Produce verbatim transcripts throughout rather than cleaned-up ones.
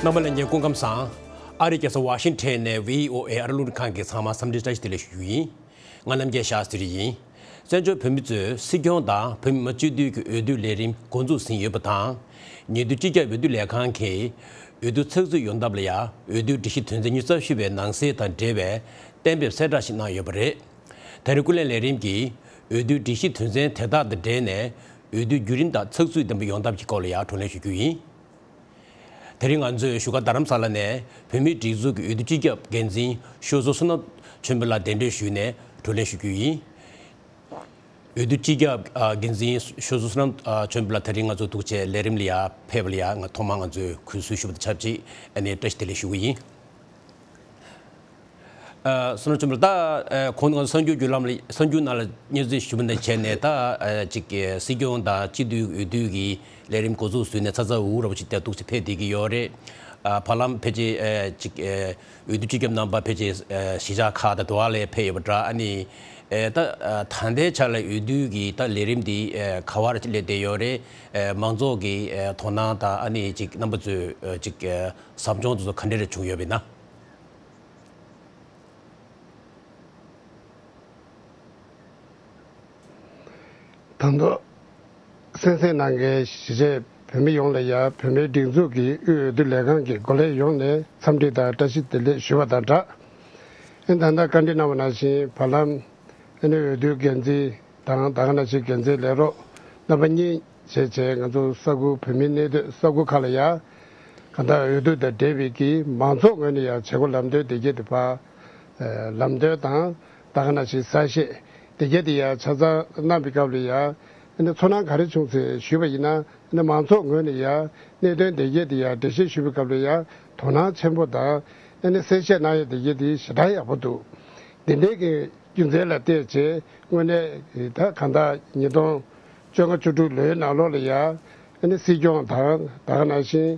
རྣམ་པ་ལྷན་རྒྱས་སྐུ་ཁམས་བཟང་། ཨ་རིའི་རྒྱལ་ས་ཝ་ཤིང་ཊོན་ནས་བྷི་ཨོ་ཨེ་ཨ་རི་རླུང་འཕྲིན་ཁང་གི་ཚང་མ་འཚམས་འདྲི་བཀྲ་ཤིས་བདེ་ལེགས་ཞུ་རྒྱུ་ཡིན། ང་རྣམ་རྒྱལ་ཤཱ་སྟྲི་ཡིན། བཙན་བྱོལ་བོད་མི་ཚོས་སྲིད་སྐྱོང་དང་བོད་མི་མང་སྤྱི་འཐུས་ཀྱི་འོས་བསྡུ་ལས་རིམ་འགོ་འཛུགས་ཟིན་ཡོད་པ་དང་། ཉེ་དུས་སྤྱི་ཁྱབ་འོས་བསྡུ་ལས་ཁང་གིས་འོས་བསྡུ་ཚགས་ཚུད་ཡོང་ཐབས་ལ་ཡང་འོས་བསྡུའི་སྒྲིག་གཞི་དོན་ཚན་ཉི་ཤུ་རྩ་བཞི་པའི་ནང་གསེས་དང་འབྲེལ་བའི་གཏན་འབེབས་གསལ་བསྒྲགས་ཤིག་གནང་ཡོད་པ་རེད། ད་རེས་སྐུ་ལས་ལས་རིམ་གྱིས་འོས་བསྡུའི་སྒྲིག་གཞི་དོན་ཚན་དེ་དག་དང་འབྲེལ་ནས་འོས་བསྡུ་བརྒྱུད་རིམ་དང་ཚགས་ཚུད་ལྡན་པ་ཡོང་ཐབས་ཀྱི་སྐོར་ལ་ཡང་བགྲོ་གླེང་ཞུ་རྒྱུ་ཡིན། དེ་རིང་ང་ཚོས་བཞུགས་སྒར་རྡ་རམ་ས་ལ་ནས་བོད་མིའི་སྒྲིག་འཛུགས་ཀྱི་འོས་བསྡུ་སྤྱི་ཁྱབ་འགན་འཛིན་ཤོ་ཟུར་བསོད་ནམས་ཆོས་འཕེལ་ལགས་གདན་འདྲེན་ཞུས་ནས་བགྲོ་གླེང་ཞུ་རྒྱུ་ཡིན། འོས་བསྡུ་སྤྱི་ཁྱབ་ཨ་འགན་འཛིན་ཤོ་ཟུར་བསོད་ནམས་ཨ་ཆོས་འཕེལ་ལགས་དེ་རིང་ང་ཚོ་ཐུག་བྱས་ལས་རིམ་ལ་ཡང་ཕེབས་པ་ལ་ཡང་ང་ཐོག་མར་ང་ཚོས་གུས་བསུ་ཞུ་བ་དང་ཆབས་ཅིག་ཨ་ནི་བཀྲ་ཤིས་བདེ་ལེགས་ཞུ་གི་ཡིན། ཨ་བསོད་ནམས་ཆོས་འཕེལ་ལགས་ད་ཨ་གོང་དུ་ང་ཚོ་གསར་འགྱུར་བརྒྱུད་ལམ་ལ་གསར་འགྱུར་ནང་ལ་སྙན་སེང་ཞུ་བ་ནང་བྱས་ནས་ད་ཨ་ཅིག་སྲིད་སྐྱོང་དང་སྤྱི་འཐུས་འོས་བསྡུ་གི་ལས་རིམ་འགོ་འཛུགས་ཟིན་ནས་ཚ་ཚ་འུར་འུར་འདྲ་པོ་ཅིག་ཏུ་ཐུག་བྱས་ཕེབས་བསྡད་ཀྱི་ཡོད་རེད། ཨ་བར་ལམ་ཕལ་ཆེར་ཨ་ཅིག་ཨ་འོས་བསྡུ་སྤྱི་ཁྱབ་རྣམ་པ་ཕལ་ཆེར་ཨ་གཞིས་ཆགས་ཁག་དང་དེ་བ་ལ་ཕེབས་ཡོད་པ་འདྲ། ཨ་ནི་ཨ་ད་ཨ་ད་ལྟའི་ཆ་ལ་འོས་བསྡུ་གི་ད་ལས་རིམ་འདི་ཨ་ག་བ་རེ་ཅིག་སླེབས་བསྡད་ཡོད་རེད། ཨ་མང་ཚོགས་ཀྱི་ཨ་དོ་སྣང་དང་ཨ་ནི་ཅིག་རྣམ་པ་ཚོས་ཨ་ཅིག་ཨ་ཟབ་སྦྱོང་དེ་ཚོ་ག་འདྲ་རེ་བྱུང་ཡོད་པ་ཡིན་ན། དང་ཐོག་གསན་གཟིགས་གནང་མཁན་གཞིས་བྱེས་བོད་མི་ཡོངས་ལ་ཡང་བོད་མིའི་སྒྲིག་འཛུགས་ཀྱི་དབུས་འོས་བསྡུ་ལས་ཁང་གི་འགོ་ལས་ཡོངས་ནས་འཚམས་འདྲི་དང་བཀྲ་ཤིས་བདེ་ལེགས་ཞུ་བ་དང་སྦྲགས། ཨ་ནི་ད་ལྟ་བཀའ་འདྲི་གནང་བ་ནང་བཞིན་བར་ལམ་ཨ་ནི་འོས་བསྡུའི་འགན་འཛིན་དང་ད་ག་ནང་བཞིན་འགན་འཛིན་ལས་རོགས་རྣམ་པ་གཉིས་བྱས་བྱས་ང་ཚོ་ས་ཁུལ་བོད་མིའི་གནས་སྡོད་ས་ཁུལ་ཁག་ལ་ཡང་གང་ལྟར་འོས་བསྡུ་དང་འབྲེལ་བའི་གི་མང་ཚོགས་ངོས་ནས་ཡང་བྱེད་སྒོ་ལམ་སྟོན་དེ་གྱད་དེ་ཕར་ལམ་སྟོན་དང་ད་ག་ནང་བཞིན་གསལ་བཤད་དེ་གྱད་དེ་ཡང་ཆ་ཚང་གནང་བའི་སྐབས་ལ་ཡང་ཨ་ནི་ཚོར་སྣང་ག་རེ་བྱུང་ཚེ་ཞུས་པ་ཡིན་ན་ཨ་ནི་མང་ཚོགས་ངོས་ནས་ཡང་གནད་དོན་དེ་གྱད་དེ་ཡང་འགྲེལ་བཤད་ཞུ་བའི་སྐབས་ལ་ཡང་དོ་སྣང་ཆེན་པོ་དང་ཨ་ནི་གསལ་བཤད་གནང་ཡ་དེ་གྱད་དེ་ཞེ་དྲག་ཡག་པོ་འདུག་འདི་འདྲའི་གི་རྒྱུ་མཚན་ལ་བལྟས་རྗེས་དངོས་གནས་ད་གང་ལྟར་ཉིས་སྟོང་བཅོ་ལྔ་བཅུ་དྲུག་ལོའི་ནང་ལོགས་ལ་ཡང་ཨ་ནི་སྲིད་སྐྱོང་དང་ད་ག་ནང་བཞིན་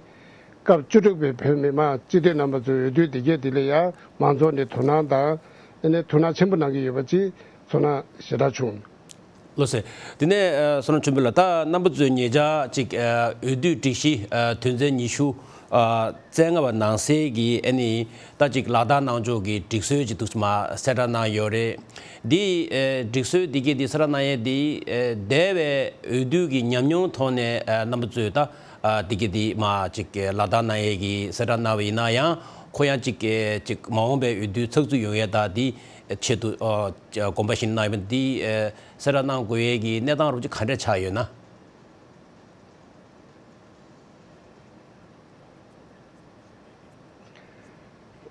སྐབས་བཅུ་དྲུག་པའི་བོད་མི་མང་སྤྱི་འཐུས་རྣམ་པ་ཚོའི་འོས་བསྡུ་དེ་གྱད་དེ་ལ་ཡང་མང་ཚོགས་ནས་དོ་སྣང་དང་ཨ་ནི་ཐུགས་སྣང་ཆེན་པོ་གནང་གི་ཡོད་པ་ཅིག་ཚོར་སྣང་ཞེ་དྲག་བྱུང་། ལགས་སོ། དེ་ནས་ཨ་བསོད་ནམས་ཆོས་འཕེལ་ལགས་ད་རྣམ་པ་ཚོས་ཉེ་ཆར་ཅིག་ཨ་འོས་བསྡུའི་སྒྲིག་གཞི་ཨ་དོན་ཚན་ཉི་ཤུ་ཨ་རྩ་ལྔ་པ་ནང་གསེས་ཀྱི་ཨ་ནི་ད་ཅིག་ལག་བསྟར་གནང་ཕྱོགས་ཀྱི་སྒྲིག་སྲོལ་ཅིག་འདུག་མ་གསལ་བསྒྲགས་གནང་ཡོད་རེད། འདི་ཨེ་སྒྲིག་སྲོལ་འདི་གྱད་འདི་གསལ་བསྒྲགས་གནང་ཡས་འདི་ཨེ་འདས་པའི་འོས་བསྡུ་གི་ཉམས་མྱོང་ཐོག་ནས་ཨེ་རྣམ་པ་ཚོས་ད་ཨ་འདི་གྱད་འདི་མ་ཅིག་ཨེ་ལག་བསྟར་གནང་ཡས་ཀྱི་གསལ་བསྒྲགས་གནང་བ་ཡིན་ན་ཡང་ཁོ་ཡང་ཅིག་ཨེ་ཅིག་མ་འོངས་པའི་འོས་བསྡུ་ཚགས་ཚུད་ཡོང་ཡས་ད་འདི་ཆེད་དུ་ཨ་དགོངས་པ་བཞེས་གནང་ཡོད་པ་འདི་ཨེ་གསལ་བསྒྲགས་གནང་དགོས་ཡས་ཀྱི་གནས་སྟངས་རོབ་ཅིག་ག་འདྲ་ཆགས་ཡོད་ན།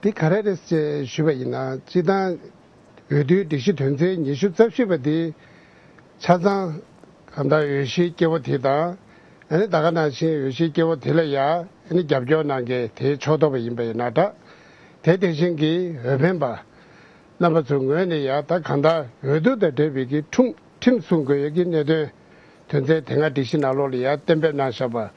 འདི་ག་རེ་རེད་ཅེས་ཞུས་པ་ཡིན་ན་སྤྱིར་བཏང་འོས་བསྡུའི་སྒྲིག་གཞི་དོན་ཚན་ཉི་ཤུ་རྩ་བཞི་པ་འདི་ཆ་ཚང་གང་ལྟར་འོས་གཞིའི་སྐྱེ་བོ་དེ་དང་ཨ་ནི་ད་ག་ནང་བཞིན་འོས་གཞིའི་སྐྱེ་བོ་དེ་ལ་ཡང་ཨ་ནི་རྒྱབ་སྐྱོར་གནང་མཁན་དེའི་ཕྱོགས་གཏོགས་པ་ཡིན་པ་ཡིན་ན་འདྲ། དེ་དེ་བཞིན་གྱི་འོས་འཕེན་པ་རྣམ་པ་ཚོའི་ངོས་ནས་ཡང་ད་གང་ལྟར་འོས་བསྡུ་དང་འབྲེལ་བའི་གི་ཁྲིམས་ཁྲིམས་སྲུང་དགོས་ཡས་ཀྱི་གནད་དོན་དོན་ཚན་དེ་སྔ་སྒྲིག་གཞི་ནང་ལོགས་ལ་ཡང་གཏན་འབེབས་གནང་བཞག་པ།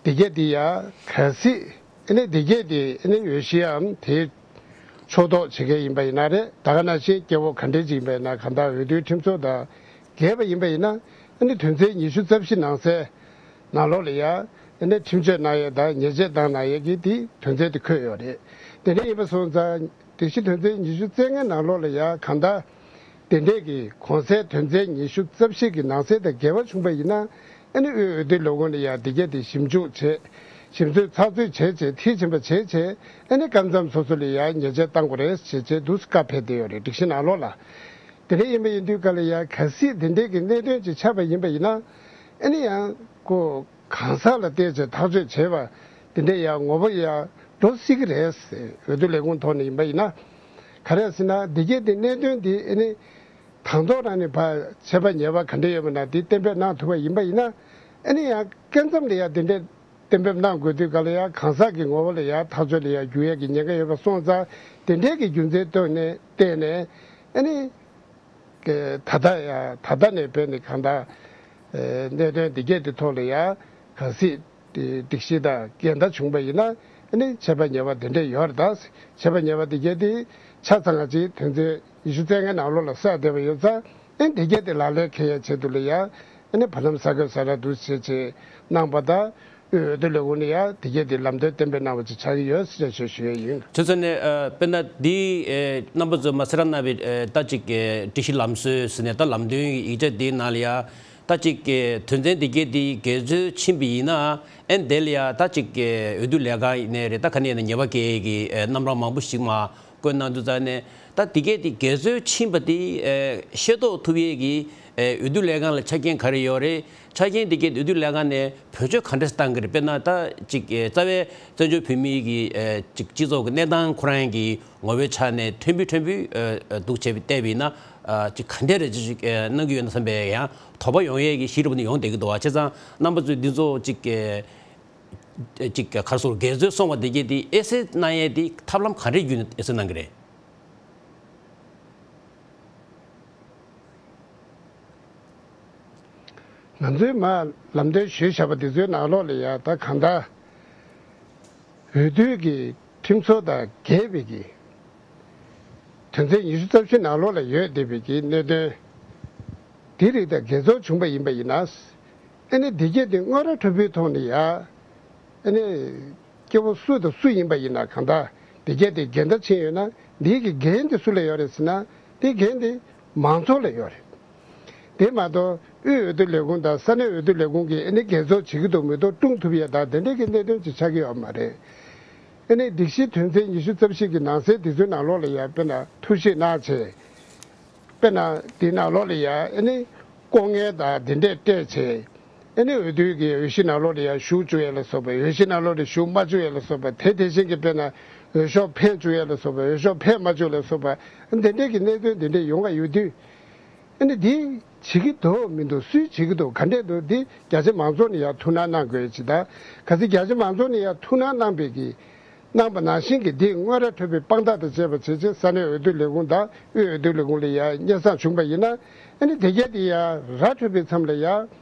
འདི་གྱད་འདི་ཡང་གལ་སྲིད་ཨ་ནི་འདི་གྱད་འདི་ཨ་ནི་འོས་གཞིའམ་དེའི་ཕྱོགས་གཏོགས་བྱེད་མཁན་ཡིན་པ་ཡིན་ན་རེད། ད་ག་ནང་བཞིན་སྐྱེ་བོ་ག་འདྲས་ཅིག་ཡིན་པ་ཡིན་ན་གང་ལྟར་འོས་བསྡུའི་ཁྲིམས་སྲོལ་དང་འགལ་བ་ཡིན་པ་ཡིན་ན་ཨ་ནི་དོན་ཚན་ཉི་ཤུ་རྩ་བཞི་ནང་གསལ་ནང་ལོགས་ལ་ཡང་ཨ་ནི་ཁྲིམས་གཅོད་གནང་ཡས་དང་ཉེས་ཆད་བཏང་གནང་ཡས་ཀྱི་དེ་དོན་ཚན་དེ་འཁོད་ཡོད་རེད། དེ་འདྲ་ཡིན་པ་སོང་ཙང་སྒྲིག་གཞི་དོན་ཚན་ཉི་ཤུ་རྩ་ལྔའི་ནང་ལོགས་ལ་ཡང་གང་ལྟར་དེ་འདྲས་ཀྱི་གོང་གསལ་དོན་ཚན་ཉི་ཤུ་རྩ་བཞི་གི་ནང་གསལ་དང་འགལ་བ་བྱུང་པ་ཡིན་ན་ཨ་ནི་དབུས་འོས་བསྡུ་ལས་ཁུངས་ལ་ཡང་འདི་གྱད་དེ་ཞིབ་འཇུག་བྱས་ཞིབ་འཚོལ་ཚགས་ཚུད་བྱས་བྱས་མཐིལ་ཕྱིན་པ་བྱས་བྱས་ཨ་ནི་སྐབས་མཚམས་སོ་སོ་ལ་ཡང་ཉེས་ཆད་བཏང་དགོས་རེད་ཞེས་བྱས་འདུག་སེ་བཀའ་ཕེབས་བསྡད་ཡོད་རེད་སྒྲིག་གཞི་ནང་ལོགས་ལ། དེ་འདྲ་ཡིན་པ་ཡིན་དུས་ག་ལ་ཡང་གལ་སྲིད་དེ་འདྲས་ཀྱི་གནད་དོན་ཅིག་ཆགས་པ་ཡིན་པ་ཡིན་ན་ཨ་ནི་ཡང་ཁོ་གང་ཟག་ལ་བལྟས་བྱས་ཐག་གཅོད་བྱས་པ་དེ་འདྲས་ཡང་ངོ་བོ་ཡང་འགྲོ་སྲིད་ཀྱི་རེད། འོས་བསྡུ་ལས་ཁུངས་ཐོག་ནས་ཡིན་པ་ཡིན་ན་ག་རེ་ཟེར་ན་འདི་གྱད་དེ་གནད་དོན་འདི་ཨ་ནི་དང་ཐོག་རང་ནས་ཕར་ཆད་པ་ཉེས་པ་ག་འདྲས་ཡོད་པ་ན་དེ་གཏན་འབེབས་གནང་ཐུབ་པ་ཡིན་པ་ཡིན་ན་ཨ་ནི་ཡང་སྐབས་མཚམས་ལ་ཡང་དེ་འདྲས་གཏན་འབེབས་གནང་དགོས་དུས་ག་ལ་ཡང་གང་ཟག་གི་ངོ་བོ་ལ་ཡང་ཐག་གཅོད་ལ་ཡང་འགྱུར་ཡས་ཀྱི་ཉེན་ཁ་ཡོད་པ་སོང་ཙང་དེ་འདྲས་ཀྱི་རྒྱུ་མཚན་བཏོན་ནས་བལྟས་ནས་ཨ་ནི། ད་ལྟ་ཡང་ད་ལྟ་ནས་བྱས་ནས་གང་ལྟར་གནད་དོན་འདི་གྱད་དེ་ཐོག་ལ་ཡང་གལ་སྲིད་སྒྲིག་གཞི་དང་འགལ་ཟླ་བྱུང་པ་ཡིན་ན་ཨ་ནི་ཆད་པ་ཉེས་པ་དེ་འདྲས་ཡོད་རེད་ད། ཆད་པ་ཉེས་པ་འདི་གྱད་དེ་ཆ་ཚང་ང་ཅིག་དོན་ཚན་ཉི་ཤུ་རྩ་ལྔའི་ནང་ལོགས་ལ་གསལ་བསྡད་པ་ཡོད་ཙང་ཨ་ནི་འདི་གྱད་དེ་ལག་ལེན་འཁེལ་ཡས་ཆེད་དུ་ལ་ཡང་ཨ་ནི་བར་ལམ་གསར་འགོད་གསལ་བསྒྲགས་འདུག་བྱས་བྱས་གནང་པ་དང་། དབུས་འོས་བསྡུ་ལས་ཁུངས་ནས་ཡང་དེ་གས་དེ་ལམ་སྟོན་གཏན་འབེབས་གནང་བ་ཅིག་ཆགས་ཀྱི་ཡོད་ཟེར་ཞུ་ཞུ་ཡས་ཡིན། དེ་ཚོ་ནས་ཨ་དཔེར་ན་འདི་ཨེ་རྣམ་པ་ཚོས་མ་ཟེར་ར་གནང་བའི་ཨེ་ད་ཅིག་ཨེ་སྒྲིག་གཞི་ལམ་སྲོལ་ཟེར་ནས་ད་ལམ་སྟོན་ཡིག་ཆ་འདིའི་ནང་ལ་ཡ་ད་ཅིག་ཨེ་དོན་ཚན་འདི་གས་འདི་འགལ་འཛོལ་ཕྱིན་པ་ཡིན་ན་ཨེ་འདི་ལ་ཡ་ད་ཅིག་ཨེ་འོས་བསྡུ་ལས་ཁང་ནས་རེད་ད་ག་ནས་ཡིན་ན་ཉེས་པ་འགེལ་གྱི་ཨེ་རྣམ་གྲངས་མང་པོ་ཞིག་མ་བཀོད་གནང་དུས་ཙང་ནས་ད་འདི་གས་འདི་འགལ་འཛོལ་ཕྱིན་པ་འདི་ཨེ་ཤེས་རྟོགས་ཐུབ་ཡས་ཀྱི་ཨེ་འོས་བསྡུ་ལས་ཁང་ལ་ཆ་རྐྱེན་ག་རེ་ཡོད་རེད། ཆ་རྐྱེན་འདི་གས་འོས་བསྡུ་ལས་ཁང་ནས་བེད་སྤྱོད་ག་འདྲས་བཏང་གི་རེད། དཔེར་ན་ད་ཅིག་ཨེ་རྩ་བའི་བཙན་བྱོལ་བོད་མིའི་གི་ཨེ་ཅིག་སྤྱི་ཚོགས་ཀྱི་གནས་སྟངས་ཁོ་རང་གི་ངོ་བོའི་ཆ་ནས་མཐོན་པོའི་མཐོན་པོའི་ཨེ་ཨེ་འདུག་བྱས་པའི་བལྟས་པ་ཡིན་ན་ཨ་ཅིག་ག་འདྲས་རེད་ཅིག་ཨེ་གནང་གི་ཡོད་ན་བསམ་པའི་ཡང་དོགས་པ་ཡོང་ཡས་ཀྱི་གཞི་རུ་ནས་ཡོང་བསྡད་ཀྱི་འདུག་བ། བྱས་ཙང་རྣམ་པ་ཚོས་འདི་ཚོ་ཅིག་ཨེ་ཅིག་ག་རེ་ཟེར་འགལ་འཛོལ་སོང་བ་འདི་གས་འདི་ཨེ་སེ་གནང་ཡས་འདི་ཐབས་ལམ་ག་འདྲས་བརྒྱུད་ནས་ཨེ་སེ་གནང་གི་རེད། ང་ཚོའི་མ་ལམ་སྟོན་ཞུས་བཞག་པ་འདི་ཚོའི་ནང་ལོགས་ལ་ཡ་ད་གང་ལྟར་འོས་བསྡུའི་གི་ཁྲིམས་སྲོལ་དང་འགལ་བའི་གི་དོན་ཚན་ཉི་ཤུ་རྩ་བཞི་ནང་ལོགས་ལ་ཡོད་བསྡད་པའི་གི་གནད་དོན་འདི་རིགས་དང་འགལ་འཛོལ་བྱུང་བ་ཡིན་པ་ཡིན་ན། ཨ་ནི་འདི་གས་འདི་དངོས་ར་འཕྲོད་པོའི་ཐོག་ནས་ཡ་ཨ་ནི། སྐྱེ་བོ་སུ་དང་སུ་ཡིན་པ་ཡིན་ན་གང་ལྟར་འདི་གས་དེ་འགལ་ཟླ་ཕྱིན་ཡོད་ན་འདི་གི་འགན་དེ་སུ་ལ་ཡོད་རེད་ཟེར་ན་དེ་འགན་དེ་མང་ཚོགས་ལ་ཡོད་རེད། དེ་མ་གཏོགས་དབུས་འོས་བསྡུ་ལས་ཁུངས་དང་ས་གནས་འོས་བསྡུ་ལས་ཁུངས་ཀྱིས་ཨ་ནི་འགལ་རྩོད་བྱེད་ཀྱི་འདུག་མི་འདུག་སྐྲུན་ཐུབ་ཡས་དང་དེ་འདྲས་ཀྱི་གནད་དོན་ཅིག་ཆགས་ཀྱི་ཡོད་མ་རེད། ཨ་ནི་སྒྲིག་གཞི་དོན་ཚན་ཉི་ཤུ་རྩ་བཞི་གི་ནང་གསེས་དེ་ཚོའི་ནང་ལོགས་ལ་ཡང་དཔེར་ན་ཐུགས་གཞིགས་གནང་བྱས། དཔེར་ན་དེའི་ནང་ལོགས་ལ་ཡ་ཨ་ནི་ལྐོག་རྔན་དང་དེ་འདྲས་སྤྲད་བྱས། ཨ་ནི་འོས་བསྡུའི་གི་འོས་གཞི་ནང་ལོགས་ལ་ཡ་ཞུགས་བཅུག་ཡ་ལ་སོགས་པ་འོས་གཞི་ནང་ལོགས་ལ་ཞུགས་མ་བཅུག་ཡ་ལ་སོགས་པ་དེ་དེ་བཞིན་གྱི་དཔེར་ན་འོས་ཤོག་འཕེན་བཅུག་ཡ་ལ་སོགས་པ་འོས་ཤོག་འཕེན་མ་བཅུག་ལ་སོགས་པ་དེ་འདྲས་ཀྱི་གནད་དོན་དེ་འདྲས་ཡོང་ག་ཡོད་དུས། ཨ་ནི་འདི་བྱེད་ཀྱི་འདུག་མི་འདུག་སུས་བྱེད་ཀྱི་འདུག་ག་འདྲས་འདུག་འདི་རྒྱ་ཆེ་མང་ཚོགས་ནས་ཡ་ཐུགས་སྣང་གནང་དགོས་ཅིག་དང་ག་ཚོད་རྒྱ་ཆེ་མང་ཚོགས་ནས་ཡ་ཐུགས་སྣང་གནང་པའི་གི་གནང་པ་ནང་བཞིན་གྱི་འདི་དངོས་ར་འཕྲོད་པའི་དཔང་རྟགས་དང་བཅས་པ་བྱས་རྗེས་ས་གནས་འོས་བསྡུ་ལས་ཁུངས་དང་དབུས་འོས་བསྡུ་ལས་ཁུངས་ལ་ཡ་སྙན་སེང་བྱུང་པ་ཡིན་ན་ཨ་ནི་དེ་གས་དེ་ཡ་ར་འཕྲོད་པའི་མཚམས་ལ་ཡ་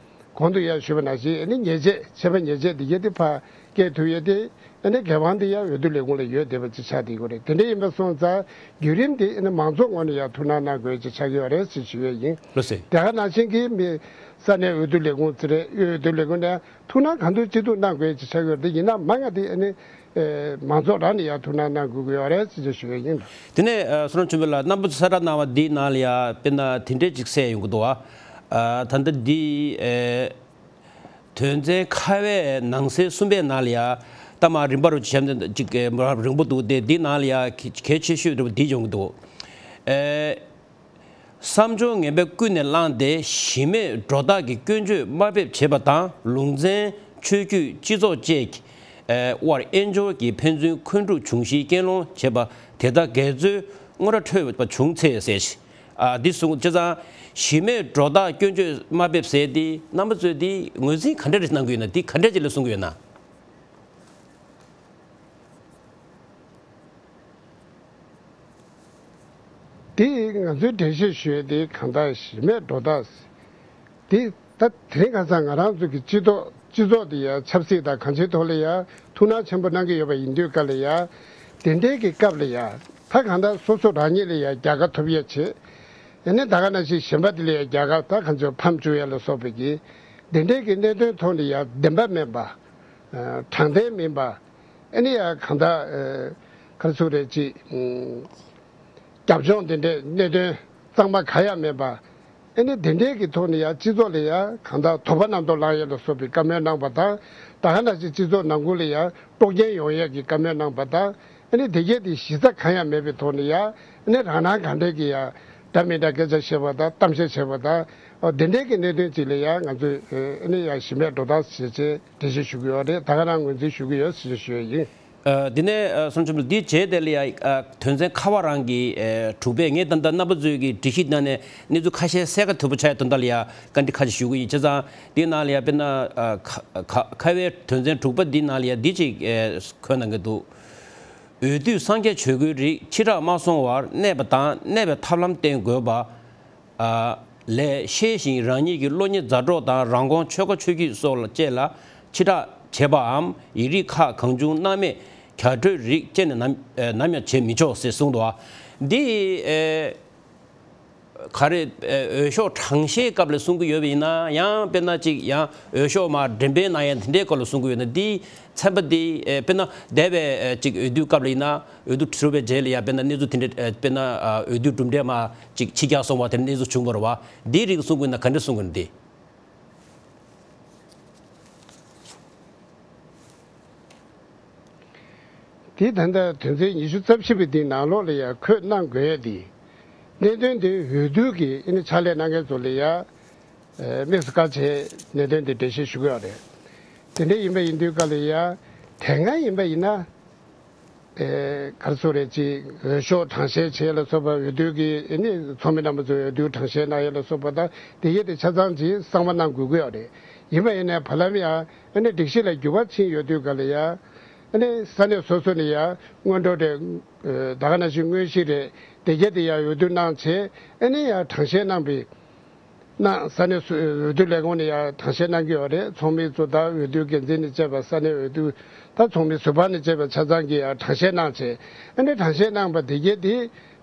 གོང་དུ་ཡ་ཞུས་པ་ནང་བཞིན་ཨ་ནི་ཉེས་ཆད་ཆད་པ་ཉེས་ཆད་དེ་གས་དེ་ཕར་བཀལ་ཐུབ་ཡས་དེ་ཨ་ནི་འགན་དབང་དེ་ཡ་འོས་བསྡུ་ལས་ཁུངས་ལ་ཡོད་བསྡད་པ་ཅིག་ཆགས་བསྡད་ཀྱི་རེད། དེ་འདྲ་ཡིན་པ་སོང་ཙང་བརྒྱུད་རིམ་དེ་ཨ་ནི་མང་ཚོགས་ངོས་ནས་ཡ་ཐུགས་སྣང་གནང་དགོས་ཅིག་ཆགས་ཀྱི་ཡོད་རེད་ཅེས་ཞུ་ཡས་ཡིན། ལགས་སེ། དེ་ག་ནང་བཞིན་གྱི་མི་ས་གནས་འོས་བསྡུ་ལས་ཁུངས་ཚེ་རེད་དབུས་འོས་བསྡུ་ལས་ཁུངས་ནས་ཐུགས་སྣང་གང་ཐུབ་ཅི་ཐུབ་གནང་དགོས་ཅེས་ཆགས་ཡོད་རེད། དེ་ཡིན་ན་མང་ང་དེ་ཨ་ནི་ཨེ་མང་ཚོགས་རང་ནས་ཡང་ཐུགས་སྣང་གནང་དགོས་ཀྱི་ཡོད་རེད་ཅེས་ཞུ་ཡས་ཡིན། དེ་ནས་ཨ་བསོད་ནམས་ཆོས་འཕེལ་ལགས་རྣམ་པ་ཚོ་གསལ་བསྒྲགས་གནང་བ་འདིའི་ནང་ལ་ཡང་དཔེར་ན་དེ་འདྲས་ཅིག་གསལ་ཡོང་གི་འདུག་བ། ཨ་ད་ལྟ་འདི་ཨེ་དོན་ཚན་ཁ་བའི་ནང་གསེས་གསུམ་པའི་ནང་ལ་ཡང་ད་མ་རིམ་པ་རུ་ཞབས་འདེགས་ཅིག་ཨེ་རིང་པོ་འདུག་སྟེ་འདིའི་ནང་ལ་ཡང་གལ་ཆེ་ཤོས་རུ་འདི་ཡོང་གི་འདུག་ཨེ། བསམ་སྦྱོར་ངན་པས་ཀུན་ནས་བསླངས་ཏེ་གཞི་མེད་སྒྲོ་བཏགས་ཀྱི་སྐྱོན་བརྗོད་དམའ་འབེབས་བྱེད་པ་དང་ལུང་ཚན་ཆོས་བརྒྱུད་སྤྱི་ཚོགས་བཅས་ཀྱི་དབར་དབྱེན་སྦྱོར་གྱི་ཕན་ཚུན་འཁོན་འཁྲུག་འབྱུང་གཞིའི་སྐྱོན་སློང་བྱེད་པ་དེ་དག་འགལ་འཛོལ་དངོས་ར་འཕྲོད་པ་བྱུང་ཚེ་ཟེར། ཨ་འདི་གསུངས་བྱས་ཙང་གཞི་མེད་སྒྲོ་བཏགས་སྐྱོན་བརྗོད་དམའ་འབེབས་ཟེར་འདི་རྣམ་པ་ཚོས་འདི་ངོས་འཛིན་ག་འདྲ་རེ་གནང་གི་ཡོད་ན་འདི་ག་འདྲ་ཅིག་ལ་གསུང་གི་ཡོད་ན། དེ་ང་ཚོའི་འགྲེལ་བཤད་ཞུ་ཡས་དེ་གང་ལྟར་གཞི་མེད་སྒྲོ་བཏགས། དེ་ད་དེ་རིང་ཁ་སང་ང་རང་ཚོ་གི་སྤྱི་ཚོགས་སྤྱི་ཚོགས་དེ་ཡང་ཆབ་སྲིད་དང་གང་ཅིའི་ཐོག་ལ་ཡང་ཐུགས་སྣང་ཆེན་པོ་གནང་གི་ཡོད་པ་ཡིན་དུས་སྐབས་ལ་ཡང་དེ་འདྲའི་གི་སྐབས་ལ་ཡང་ད་གང་ལྟར་སོ་སོ་རང་ཉིད་ལ་ཡང་རྒྱལ་ཁ་ཐོབ་ཡས་བྱེད། ཡང་ན་ད་ག་ནང་བཞིན་གཞན་པ་དེ་ལ་ཡང་རྒྱལ་ཁ་ད་གང་ཅིའི་ཕམ་བཅུག་ཡས་ལ་སོགས་པའི་གི་དེ་འདྲའི་གི་གནད་དོན་ཐོག་ལ་ཡང་བདེན་པ་མིན་པ། དྲང་བདེན་མིན་པ། ཨ་ནི་ཡང་གང་ལྟར་ག་རེ་ཟེར་དགོས་རེད་ཅིག་རྒྱབ་ལྗོངས་དེ་འདྲའི་གནད་དོན་གཙང་མ་གང་ཡང་མེད་པ། ཨ་ནི་དེ་འདྲའི་གི་ཐོག་ནས་ཡང་སྤྱི་ཚོགས་ལ་ཡང་གང་ལྟར་དོགས་པ་རྣམ་རྟོག་ལངས་ཡས་ལ་སོགས་པའི་བཀའ་མོལ་གནང་པ་དང་ད་ག་ནང་བཞིན་སྤྱི་ཚོགས་ནང་ཁུལ་ལ་ཡང་དཀྲོག་རྐྱེན་ཡོང་ཡས་ཀྱི་བཀའ་མོལ་གནང་པ་དང་ཨ་ནི་དེ་གས་དེ་གཞི་རྩ་གང་ཡང་མེད་པའི་ཐོག་ནས་ཡང་ཨ་ནི་རང་སྣང་གང་འདྲའི་གི་ཡང་འདྲ་མི་འདྲ་སྐད་ཆ་བཤད་པ་དང་གཏམ་བཤད་བྱས་པ་དང་དེ་འདྲའི་གི་གནད་དོན་ཅིག་ལ་ཡང་ང་ཚོས་ཨ་ནི་ཡང་གཞི་མེད་སྒྲོ་བཏགས་བྱས་ཚེ། འགྲེལ་བཤད་ཞུ་གི་ཡོད་རེད། ད་ག་རང་ངོས་འཛིན་ཞུ་གི་ཡོད་ཟེར་ཞུ་ཡ་ཡིན། ཨ་དེ་ནས་ཨ་བསོད་ནམས་ཆོས་འཕེལ་འདི་བྱས་དེ་ལ་ཡ་ཨ་དོན་ཚན་ཁ་བ་རང་གི་ཨ་དྲུག་པས་ངས་ད་ལྟ་རྣམ་པ་ཚོའི་གི་སྒྲིག་གཞི་ནང་ནས་གནས་ཚུལ་ཁ་ཤས་གསལ་ཁ་དོད་པོ་ཆགས་ཡ་དོན་དག་ལ་ཡ་བཀའ་འདྲི་ཁ་ཤས་ཞུ་གི་ཡིན། བྱས་ཙང་དེའི་ནང་ལ་ཡ་དཔེར་ན་ཨ་ཁ་ཁ་ཁ་བའི་དོན་ཚན་དྲུག་པ་འདི་ནང་ལ་ཡ་འདི་ཅིག་ཨ་འཁོད་གནང་གི་འདུག་འོས་བསྡུ་སངས་རྒྱས་ཆོས་སྐུའི་རིགས་ཕྱི་བསྒྲགས་མ་སོང་བར་གནས་པ་དང་གནས་པའི་ཐབས་ལམ་བསྟེན་དགོས་པ། ཨ་ལས་ཤེས་ཤིང་རང་ཉིད་ཀྱི་བློ་ཉིད་མཛའ་གྲོགས་དང་རང་དགོངས་ཆོལ་ཁ་ཆོས་བརྒྱུད་སོགས་ལ་བཅས་ལ་ཕྱི་བསྒྲགས་བྱེད་པའམ་ཡིག་རིགས་ཁག་གང་བྱུང་སྣང་མེད་རྒྱ་སྤྲོད་རིགས་བཅས་ནས་ནམ་ཨ་ནམ་ཡང་བྱེད་མི་ཆོག་ཟེར་གསུངས་འདུག་འདི་ཨེ་ ག་རེ། ཨ། འོས་ཤོག་གྲངས་བཤེར་སྐབས་ལ་གསུང་གི་ཡོད་པ་ཡིན་ན། ཡང་དཔེར་ན་ཅིག་ཡང་འོས་ཤོག་མར་འགྲེམས་སྤེལ་གནང་ཡ་དེ་འདྲའི་སྐོར་ལ་གསུང་གི་ཡོད་ན། འདི་ཚན་པ་འདི། ཨ། དཔེར་ན་འདས་པའི། ཨ། ཅིག་འོས་བསྡུ་སྐབས་ལ་ཡིན་ན། འོས་བསྡུ་གྲུབ་པའི་རྗེས་ལ་ཡང་དཔེར་ན་གནས་ཚུལ་དེ་འདྲ། ཨ། དཔེར་ན། ཨ། འོས་བསྡུ་གྲུབ་འབྲས་མར་ཅིག་ཕྱིར་བསྒྱུར་སོང་བ་དེ་འདྲ་གནས་ཚུལ་བྱུང་བ་རེད་བ། འདིའི་རིགས་གསུང་གི་ཡོད་ན་ག་འདྲ་གསུང་གི་ཡོད་ན་འདི། དེ་ད་ལྟ་དོན་ཚན་ཉི་ཤུ་རྩ་བཞི་པའི་དེའི་ནང་ལོགས་ལ་ཡང་འཁོད་གནང་དགོས་ཡ་དེ། གནད་དོན་དེ་འོས་བསྡུ་གི་ཨ་ནི་ཕྱག་ལས་གནང་མཁན་ཚོ་ལ་ཡང་དམིགས་སུ་བཀར་བྱས་གནད་དོན་དེ་འགྲེལ་བཤད་ཞུ་གི་ཡོད་རེད། དེ་འདྲ་ཡིན་པ་ཡིན་དུས་སྐབས་ལ་ཡང་དེ་སྔ་ཡིན་པ་ཡིན་ན། ཨེ། ག་རེ་ཟེར་རེད། ཅིག་འོས་ཤོག་གྲངས་བཤེར་བྱེད་ཡ་ལ་སོགས་པ། འོས་བསྡུ་གི་ཨ་ནི་ཚོགས་མི་རྣམ་པ་ཚོས་འོས་བསྡུ་གྲངས་བཤེར་གནང་ཡ་ལ་སོགས་པ་དང་། དེ་གས་དེ་ཆ་ཚང་ཅིག་གསང་བ་གནང་དགོས་ཀྱི་ཡོད་རེད། ཡིན་པ་ཡིན་ནའི་བར་ལམ་ཡང་ཨ་ནི་སྒྲིག་གཞི་ལ་འགྱུར་བ་ཕྱིན་ཡོད་དུས་སྐབས་ལ་ཡང་། ཨ་ནི་ས་གནས་སོ་སོ་ནས་ཡང་སྔོན་འགྲོ་རེད། ཨེ། ད་ག་ནང་བཞིན་དངོས་གཞི་རེད། དེ་གས་དེ་ཡང་འོས་བསྡུ་གནང་བྱས། ཨ་ནི་ཡང་གྲངས་བཤེར་གནང་བའི། གནང་། ས་གནས་སུ་འོས་བསྡུ་ལས་ཁུངས་ནས་ཡང་གྲངས་བཤེར་གནང་གི་ཡོད་རེད། ཚོགས་མི་ཚོ་དང་འོས་བསྡུ་འགན་འཛིན་ནས་བཅས་པ། ས་གནས་འོས་བསྡུ་དང་ཚོགས་མི་ཟུར་པ་ནས་བཅས་པ་ཆ་ཚང་གིས་ཡང་གྲངས་བཤེར་གནང་བྱས། ཨ་ནི་གྲངས་བཤེར་གནང་བ་དེ་གས་དེ་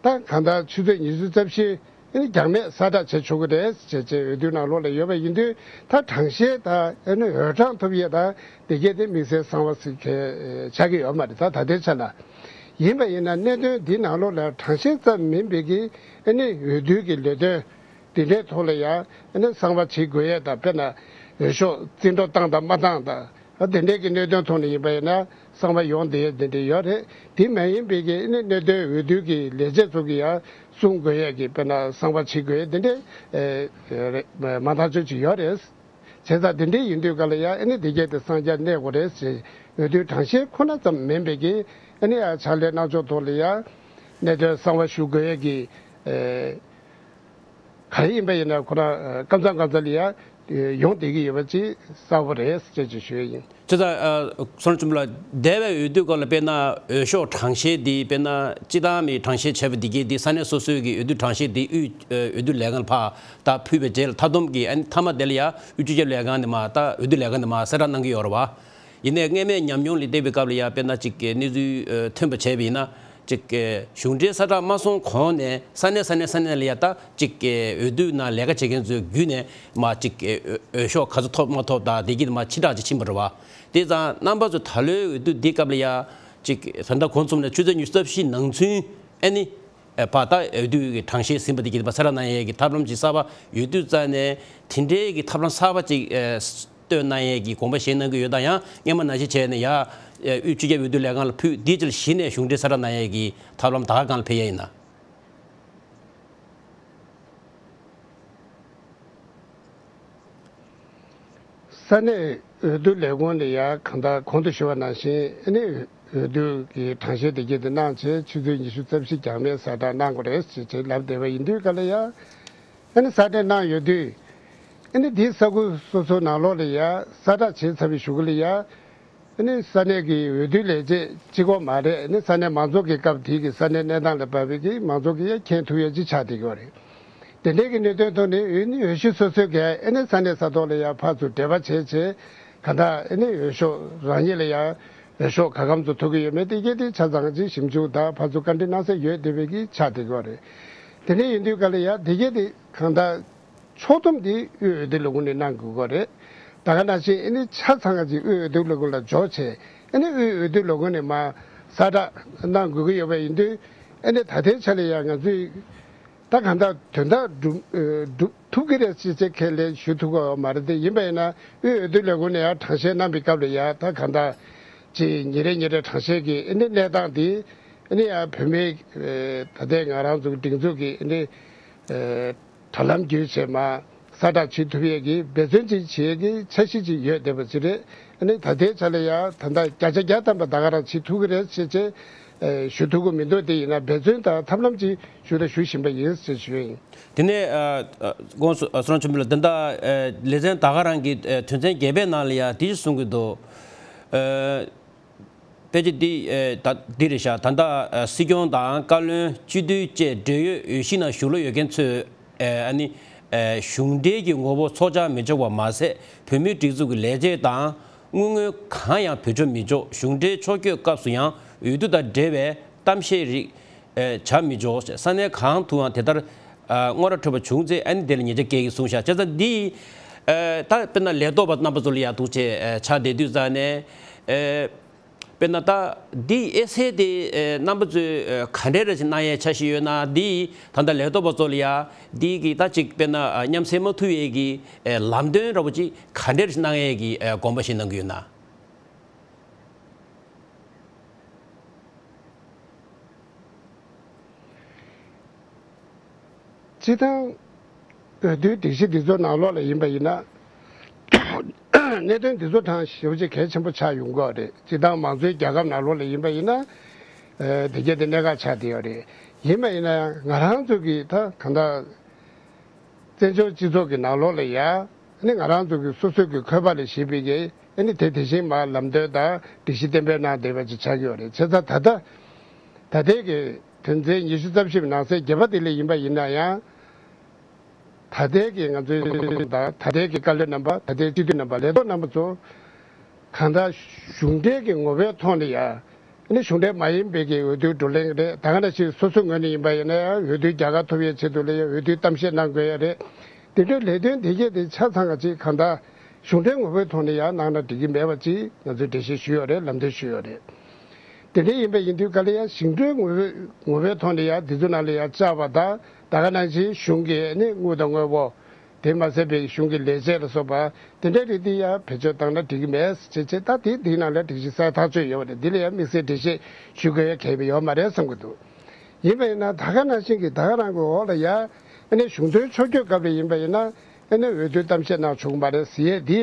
ད་གང་ལྟར་ཆུ་ཚོད་ཉི་ཤུ་རྩ་བཞི་ཨ་ནི་འགྱངས་མེད་གསལ་བསྒྲགས་བྱེད་ཆོག་གི་རེད་ཅེས་བྱས། འོས་བསྡུ་ནང་ལོགས་ལ་ཡོད་པ་ཡིན་དུས། ད་གྲངས་བཤེར་དང་ཨ་ནི་འོས་གྲངས་ཐོབ་ཡས་དང་དེ་གས་དེ་དམིགས་བསལ་གསང་བ་ཞིག་གི་ཆགས་ཀྱི་ཡོད་མ་རེད། ད་ད་ལྟའི་ཆ་ལ། ཡིན་པ་ཡིན་ན་གནད་དོན་འདི་ནང་ལོགས་ལ་གྲངས་བཤེར་ཙམ་མིན་པའི་གི་ཨ་ནི་འོས་བསྡུ་གི་ལས་དོན་དེ་འདྲའི་ཐོག་ལ་ཡང་ཨ་ནི་གསང་བ་བྱེད་དགོས་ཡས་དང་། དཔེར་ན་འོས་ཤོག་རྩིས་འགྲོ་བཏང་དང་མ་བཏང་དང་། ཨ། དེ་འདྲའི་གི་གནད་དོན་ཐོག་ནས་ཡིན་པ་ཡིན་ན་གསང་བ་ཡོང་བསྡད་ཡས་དེ་འདྲ་ཡོད་རེད། དེ་མ་ཡིན་པའི་གི་ཨ་ནི་གནད་དོན་འོས་བསྡུ་གི་ལས་བྱེད་ཚོ་གི་ཡང་གསུང་དགོས་ཡས་ཀྱི། དཔེར་ན་གསང་བ་བྱེད་དགོས་ཡས་དེ་འདྲའི། ཨེ། རེད། མ་ཐག་ཆོད་ཅིག་ཡོད་རེད། བྱས་ཙང་དེ་འདྲའི་ཡིན་དུས་སྐབས་ལ་ཡང་ཨ་ནི་དེ་གས་དེ་གསང་རྒྱ་གནས་དགོས་རེད་ཟེར། འོས་བསྡུའི་གྲངས་བཤེར་ཁོ་ན་ཙམ་མིན་པའི་གི་ཨ་ནི་ཡང་ཕྱག་ལས་གནང་ཕྱོགས་ཐོག་ལ་ཡང་གནད་དོན་གསང་བ་ཞུ་དགོས་ཡས་ཀྱི། ཨེ། ག་རེ་ཡིན་པ་ཡིན་ན་ཁོ་རང་སྐབས་མཚམས་སྐབས་མཚམས་ལ་ཡང་ཡོང་བསྡད་ཀྱི་ཡོད་པ་ཅིག་གསལ་པོ་རེད་ཅེས་ཅིག་ཞུ་ཡས་ཡིན། བྱས་ཙང་། ཨ། བསོད་ནམས་ཆོས་འཕེལ་ལགས། འདས་པའི་འོས་བསྡུ་སྐོར་ལ་དཔེར་ན་འོས་ཤོག་གྲངས་བཤེར་འདི། དཔེར་ན་སྤྱི་བཏང་མི་གྲངས་བཤེར་བྱས་པ་འདི་གས་འདི་ས་གནས་སོ་སོའི་གི་འོས་བསྡུ་གྲངས་བཤེར་འདི་དབུས། ཨ། འོས་བསྡུ་ལས་ཁང་ལ་ཕར་ད་ཕུལ་བའི་རྗེས་ལ། མཐའ་བསྡོམས་ཀྱི་ཨ་ནི་མཐའ་མ་དེ་ལ་ཡང་དབུས་སྤྱི་ཁྱབ་ལས་ཁང་ནས་མར་ད་འོས་བསྡུ་ལས་ཁང་ནས་མར་གསལ་བསྒྲགས་གནང་གི་ཡོད་རེད་བ། ཡིན་ནའི་སྔོན་མའི་ཉམས་མྱོང་ལ་བལྟས་པའི་སྐབས་ལ་ཡང་། དཔེར་ན་ཅིག་གི་གནས་ཚུལ། ཨ། ཐོན་པ་བྱས་པ་ཡིན་ན། ཅིག་གི་གཞུང་འབྲེལ་གསལ་བསྒྲགས་མ་སོང་གོང་ནས་ས་གནས་ས་གནས་ས་གནས་ལ་ཡང་ད་ཅིག་གི་འོས་བསྡུ་ནང་ལས་ཀ་བྱེད་མཁན་ཚོའི་བརྒྱུད་ནས་མར་ཅིག་གི་འོས། འོས་ཤོག་ག་ཚོད་ཐོབ་མ་ཐོབ་དང་དེ་གི་མར་ཕྱིར་བསྒྲགས་ཅིག་ཕྱིན་པ་རེད་བ། དེ་ཙང་རྣམ་པ་ཚོས་ད་ལོའི་འོས་བསྡུ་འདི་སྐབས་ལ་ཡང་ཅིག་ད་ལྟ་གོང་གསུམ་ནས་ཆུ་ཚོད་ཉི་ཤུ་རྩ་བཞི་ནང་ཚུན་ཨ་ནི། ཨ། ཕར་ད་འོས་བསྡུ་གི་གྲངས་བཤེར་ཟིན་པ་དེ་གི་ཕར་གསལ་བསྒྲགས་གནང་ཡས་ཀྱི་ཐབས་ལམ་ཅིག་གསར་པ་ཡོད་དུས་ཙང་ནས། དེ་འདྲའི་གི་ཐབས་ལམ་གསར་པ་ཅིག་ཨ། བཏོན་གནང་ཡས་ཀྱི་དགོངས་པ་བཞེས་གནང་གི་ཡོད་དམ། ཡང་སྔོན་མ་ནང་བཞིན་བྱས་ནས་ཡར། ཨ། དབུས་སྤྱི་ཁྱབ་འོས་བསྡུ་ལས་ཁང་ལ་ཕུལ། དེའི་རྗེས་ལ་གཞི་ནས་གཞུང་འབྲེལ་གསལ་བསྒྲགས་གནང་ཡས་ཀྱི་ཐབས་ལམ་ད་ག་སྒང་ལ་ཕེབས་ཡས་ཡིན་ན། ས་གནས་འོས་བསྡུ་ལས་ཁུངས་ནས་ཡང་གང་ལྟར་གོང་དུ་ཞུས་པ་ནང་བཞིན་ཨ་ནི་འོས་བསྡུ་གི་གྲངས་བཤེར་དེ་གས་དེ་གནང་བྱས། ཆུ་ཚོད་ཉི་ཤུ་རྩ་བཞི་འགྱངས་མེད་གསལ་བསྒྲགས་གནང་དགོས་རེད་ཅེས་ཅེས་ལབ་བསྡད་པ་ཡིན་དུས་སྐབས་ལ་ཡང་། ཨ་ནི་གསལ་བསྒྲགས་གནང་ཡོད་དུས། ཨ་ནི་དེའི་ས་ཁུལ་སོ་སོ་ནང་ལོགས་ལ་ཡང་གསལ་བསྒྲགས་བྱས་ཚར་བའི་གཞུག་གུ་ལ་ཡང་། ཨ་ནི་ས་གནས་ཀྱི་འོས་བསྡུ་ལས་བྱེད་གཅིག་པོ་མ་རེད། ཨ་ནི་ས་གནས་མང་ཚོགས་ཀྱི་སྐབས་དེའི་གི་ས་གནས་གནས་སྟངས་ལ་བབས་པའི་གི་མང་ཚོགས་ཀྱིས་ཡང་མཁྱེན་ཐུབ་ཡ་ཅིག་ཆགས་བསྡད་ཀྱི་ཡོད་རེད། དེ་འདྲའི་གི་གནད་དོན་ཐོག་ནས་འོས་ནི་འོས་གཞི་སོ་སོའི་གི་ཨ་ནི་ས་གནས་ས་ཐོག་ལ་ཡང་ཕར་ཚུར་འབྲེལ་བ་བྱས་བྱས། གང་ལྟར་ཨ་ནི་འོས་ཤོག་རང་ཉིད་ལ་ཡང་འོས་ཤོག་ག་གམ་ཚོ་ཐོབ་ཀྱི་ཡོད་མེད་དེ་གས་དེ་ཆ་ཚང་ཅིག་ཞིབ་འཇུག་དང་ཕར་ཚུར་བཀའ་འདྲི་གནང་ས་ཡོད་བསྡད་པའི་གི་ཆགས་བསྡད་ཀྱི་ཡོད་རེད། དེ་འདྲ་ཡིན་དུས་སྐབས་ལ་ཡང་དེ་གས་དེ་གང་ལྟར་ཕྱོགས་བསྡོམས་དེ་དབུས་འོས་བསྡུ་ལས་ཁུངས་ནས་གནང་དགོས་ཀྱི་རེད། ད་ག་ནང་བཞིན་ཨ་ནི་ཆ་ཚང་ཅིག་དབུས་འོས་བསྡུ་ལས་ཁུངས་ལ་འབྱོར་བྱས། ཨ་ནི་དབུས་འོས་བསྡུ་ལས་ཁུངས་ནས་མར་གསལ་བསྒྲགས་གནང་དགོས་ཀྱི་ཡོད་པ་ཡིན་དུས། ཨ་ནི་ད་ལྟའི་ཆ་ལ་ཡང་ང་ཚོས་ད་གང་ལྟར་དོན་དག་སྒྲུབ། ཨ། སྒྲུབ་ཐུབ་ཀྱི་རེད་ཅེས་ཅེས་ཁས་ལེན་ཞུ་ཐུབ་ཀྱི་ཡོད་མ་རེད་དེ། ཡིན་པ་ཡིན་ན་དབུས་འོས་བསྡུ་ལས་ཁུངས་ནས་ཡང་གྲངས་བཤེར་གནང་བའི་སྐབས་ལ་ཡང་ད་གང་ལྟར་ཅིག་ཉིན་རེ་ཉིན་རེ་གྲངས་བཤེར་གྱི་ཨ་ནི་གནས་སྟངས་དེ་ཨ་ནི་ཡང་བོད་མིའི། ཨ། ད་ལྟའི་ང་རང་ཚོ་གི་སྒྲིག་འཛུགས་ཀྱི་ཨ་ནི། ཨ། དྲ་ལམ་བརྒྱུད་བྱས་མར་གསལ་བསྒྲགས་བྱེད་ཐུབ་ཡས་ཀྱི་འབད་བརྩོན་ཅིག་བྱེད་ཡས་ཀྱི་འཆར་གཞི་ཅིག་ཡོད་བསྡད་པ་ཅིག་རེད། ཨ་ནི་ད་ལྟའི་ཆ་ལ་ཡང་ད་ལྟ་བརྒྱ་ཆ་བརྒྱ་ཐམ་པ་ད་ག་རང་བྱེད་ཐུབ་ཀྱི་རེད་ཅེས་ཅེས། ཨ། ཞུ་ཐུབ་ཀྱི་མི་འདུག་དེ་ཡིན་ན་འབད་བརྩོན་དང་ཐབས་ལམ་ཅིག་ཞུ་དང་ཞུ་བཞིན་པ་ཡིན་ཞེས་ཞུ་ཡ་ཡིན། དེ་ནས། ཨ། ཨ། ༸གོང་ས་བསོད་ནམས་ཆོས་འཕེལ་ལགས། འདི་ད། ཨ། ལེ་ཚན་ད་ག་རང་གི། ཨ། དོན་ཚན་བརྒྱད་པའི་ནང་ལ་ཡང་དེ་བཞིན་གསུང་གི་འདུག་ཨ། ཕལ་ཆེར་འདི། ཨ། ད་འདི་རེད་ཤག་ད་ལྟ། ཨ། སྲིད་སྐྱོང་དང་བཀའ་བློན། སྤྱི་འཐུས་བཅས་འབྲེལ་ཡོད་འོས་གཞི་ནང་ཞུགས་ལོ་ཡོད་མཁན་ཚོས། ཨ། ཨ་ནི། ཨ། གཞུང་འབྲེལ་གྱི་ངོ་བོ་ཚོགས་བཅར་མི་ཆོག་པ་མ་ཟད། བོད་མིའི་སྒྲིག་འཛུགས་ཀྱི་ལས་བྱེད་དང་དངུལ་དངོས་གང་ཡང་བེད་སྤྱོད་མི་ཆོག་གཞུང་འབྲེལ་ཕྱོགས་བསྐྱོད་སྐབས་སུ་ཡང་འོས་བསྡུ་དང་འབྲེལ་བའི་གཏམ་བཤད་རིགས། ཨ། བྱ་མི་ཆོག་ས་གནས་གང་དུའང་དེ་ལྟར་ ཨ་དངོས་ར་འཕྲོད་པ་བྱུང་ཚེ་ཨ་ནི་དེ་ལ་ཉེས་ཆད་བཀལ་གྱི་གསུངས་ཤག་བྱས་ཙང་འདི་ཨ་ད་དཔེར་ན་ལས་ཐོག་པ་རྣམ་པ་ཚོ་ལ་ཡ་འདུག་ཅེས་ཨ་ཆགས་བསྡད་དུས་ཙང་ནས་ཨ་དཔེར་ན་ད་འདི་ཨེ་སེ་དེ་ཨ་རྣམ་པ་ཚོས་ཨ་ག་འདྲས་ར་ཅིག་གནང་ཡས་འཆར་གཞི་ཡོད་ན། འདི་ད་ལྟ་ལས་ཐོག་པ་ཚོ་ལ་ཡ་འདི་གི་ད་ཅིག་དཔེར་ན་ཨ་མཉམ་བསྲེས་མ་ཐུབ་ཡས་ཀྱི་ཨ་ལམ་སྟོན་འདྲ་པོ་ཅིག་ག་འདྲས་ར་ཅིག་གནང་ཡས་ཀྱི་ཨ་དགོངས་པ་བཞེས་གནང་གི་ཡོད་ན། སྤྱིར་བཏང་འོས་བསྡུའི་སྒྲིག་གཞི་འདི་ཚོ་ནང་ལོགས་ལ་ཡིན་པ་ཡིན་ན། གནད་དོན་འདི་ཚོ་དང་ཞེ་པོ་ཅིག་གལ་ཆེན་པོ་ཆགས་ཡོང་གི་རེད། སྤྱིར་བཏང་མང་གཙོའི་རྒྱལ་ཁབ་ནང་ལོགས་ལ་ཡིན་པ་ཡིན་ན། ཨ་དེ་གྱད་དེ་གནད་འགག་ཆགས་བསྡད་ཡོད་རེད། ཡིན་པ་ཡིན་ན་ཡང་ང་རང་ཚོ་གི་ད་གང་ལྟར་བཙན་བྱོལ་སྤྱི་ཚོགས་ཀྱི་ནང་ལོགས་ལ་ཡ། ཨ་ནི་ང་རང་ཚོ་གི་སོ་སོའི་གི་འཁོས་པ་ལ་བཞེས་པའི་གི་ཨ་ནི་དེ་དེ་བཞིན་མར་ལམ་སྟོན་དང་སྒྲིག་གཞི་གཏན་འབེབས་གནང་བསྡད་པ་ཅིག་ཆགས་ཀྱི་ཡོད་རེད། བྱས་ཙང་ད་ལྟ་ད་ལྟའི་གི་དོན་ཚན་ཉི་ཤུ་རྩ་བཞི་པའི་ནང་གསེས་བརྒྱད་པ་དེ་ལ་ཡིན་པ་ཡིན་ན་ཡང་། ད་ལྟའི་གི་ང་ཚོའི་དང་ད་ལྟའི་གི་བཀའ་བློན་རྣམ་པ། ད་ལྟའི་སྤྱི་འཐུས་རྣམ་པ། ལས་ཐོག་རྣམ་པ་ཚོ་གང་ལྟར་གཞུང་འབྲེལ་གྱི་ངོ་བོའི་ཐོག་ནས་ཡ། ཨ་ནི་གཞུང་འབྲེལ་མ་ཡིན་པའི་གི་འོས་བསྡུའི་བགྲོ་གླེང་རེད། ད་ག་ནང་བཞིན་སོ་སོའི་ངོས་ནས་ཡིན་པ་ཡིན་ན་ཡང་འོས་བསྡུའི་རྒྱལ་ཁ་ཐོབ་ཡས་ཆེད་དུ་ལ་ཡང་འོས་བསྡུའི་གཏམ་བཤད་གནང་དགོས་ཡ་རེད། དེ་འདྲའི་ལས་དོན་དེ་གས་དེ་ཆ་ཚང་ག་ཅིག་གང་ལྟར་གཞུང་འབྲེལ་ངོ་བོའི་ཐོག་ནས་ཡང་གནང་ན་འགྲིག་གི་མེད་པ་ཅིག་ང་ཚོས་འགྲེལ་བཤད་ཞུས་ཡོད་རེད། ལམ་སྟོན་ཞུས་ཡོད་རེད། དེ་འདྲ་ཡིན་པ་ཡིན་དུས་ག་ལ་ཡང་གཞུང་འབྲེལ་ངོ་བོའི་ངོ་བོའི་ཐོག་ནས་ཡང་འདི་ཚོ་ནང་ལ་ཡང་བཅར་བ་དང་། ད་ག་ནང་བཞིན་གཞུང་གི་ནི་དངུལ་དང་དངོས་པོ། དེ་མ་ཟད་པའི་གཞུང་གི་ལས་བྱེད་ལ་སོགས་པ་དེ་འདྲའི་རིགས་དེ་ཡང་བེད་སྤྱོད་བཏང་ན་འགྲིག་གི་མེད་ཅེས་བྱས། ད་དེ་འདིའི་ནང་ལ་སྒྲིག་གཞི་གསལ་ཐག་ཆོད་ཡོད་པ་རེད། འདི་ལ་ཡང་དམིགས་བསལ་འགྲེལ་བཤད་ཞུ་དགོས་ཡ་གལ་ཡོད་མ་རེད་བསམ་གྱི་འདུག་ཡིན་པ་ཡིན་ན་ད་ག་ནང་བཞིན་གྱི་ད་ག་རང་གི་འོག་ལ་ཡང་ཨ་ནི་གཞུང་དོན་ཕྱོགས་བསྐྱོད་སྐབས་ལ་ཡིན་པ་ཡིན་ན་ཨ་ནི་འོས་བསྡུའི་གཏམ་བཤད་གནང་ཆོག་གི་མ་རེད་ཟེར་ཡས་འདི།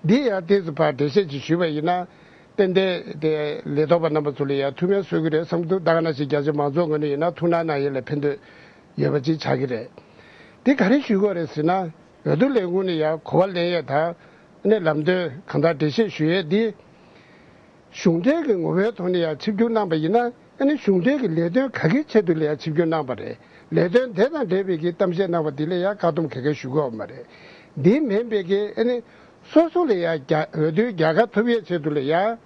འདི་ཡང་ཏོག་ཙམ་ཕར་འགྲེལ་བཤད་ཅིག་ཞུས་པ་ཡིན་ན། ཏན་ཏན་དེ་ལས་ཐོག་པ་རྣམ་པ་ཚོ་ལ་ཡང་ཐུགས་ཕན་གསོས་ཀྱི་རེད་བསམ་འདུག་ད་ག་ནང་བཞིན་རྒྱ་ཆེ་མང་ཚོགས་ངོས་ནས་ཡིན་ན་ཐུགས་སྣང་གནང་ཡས་ལ་ཕན་ཐོགས་ཡོད་པ་ཅིག་ཆགས་ཀྱི་རེད། དེ་ག་རེ་ཞུ་དགོས་རེད་ཟེར་ན། འོས་བསྡུ་ལས་ཁུངས་ནས་ཡང་གོ་བ་ལེན་ཡས་དང་། ཨ་ནི་ལམ་སྟོན་གང་ལྟར་འགྲེལ་བཤད་ཞུ་ཡས་འདི། གཞུང་འབྲེལ་གྱི་ངོ་བོའི་ཐོག་ནས་ཡང་ཆིབས་བསྒྱུར་གནང་པ་ཡིན་ན། ཨ་ནི་གཞུང་འབྲེལ་གྱི་ལས་དོན་ག་གེའི་ཆེད་དུ་ལ་ཡང་ཆིབས་བསྒྱུར་གནང་པ་རེད། ལས་དོན་དེ་དང་འབྲེལ་བའི་གི་གཏམ་བཤད་གནང་བ་འདི་ལ་ཡང་བཀག་སྡོམ་ག་གེ་ཞུ་དགོས་པ་མ་རེད། འདི་མིན་པའི་གི་ཨ་ནི་སོ་སོ་ལ་ཡང་རྒྱ་འོས་བསྡུའི་རྒྱལ་ཁ་ཐོབ་ཡས་ཆེད་དུ་ལ་ཡང་།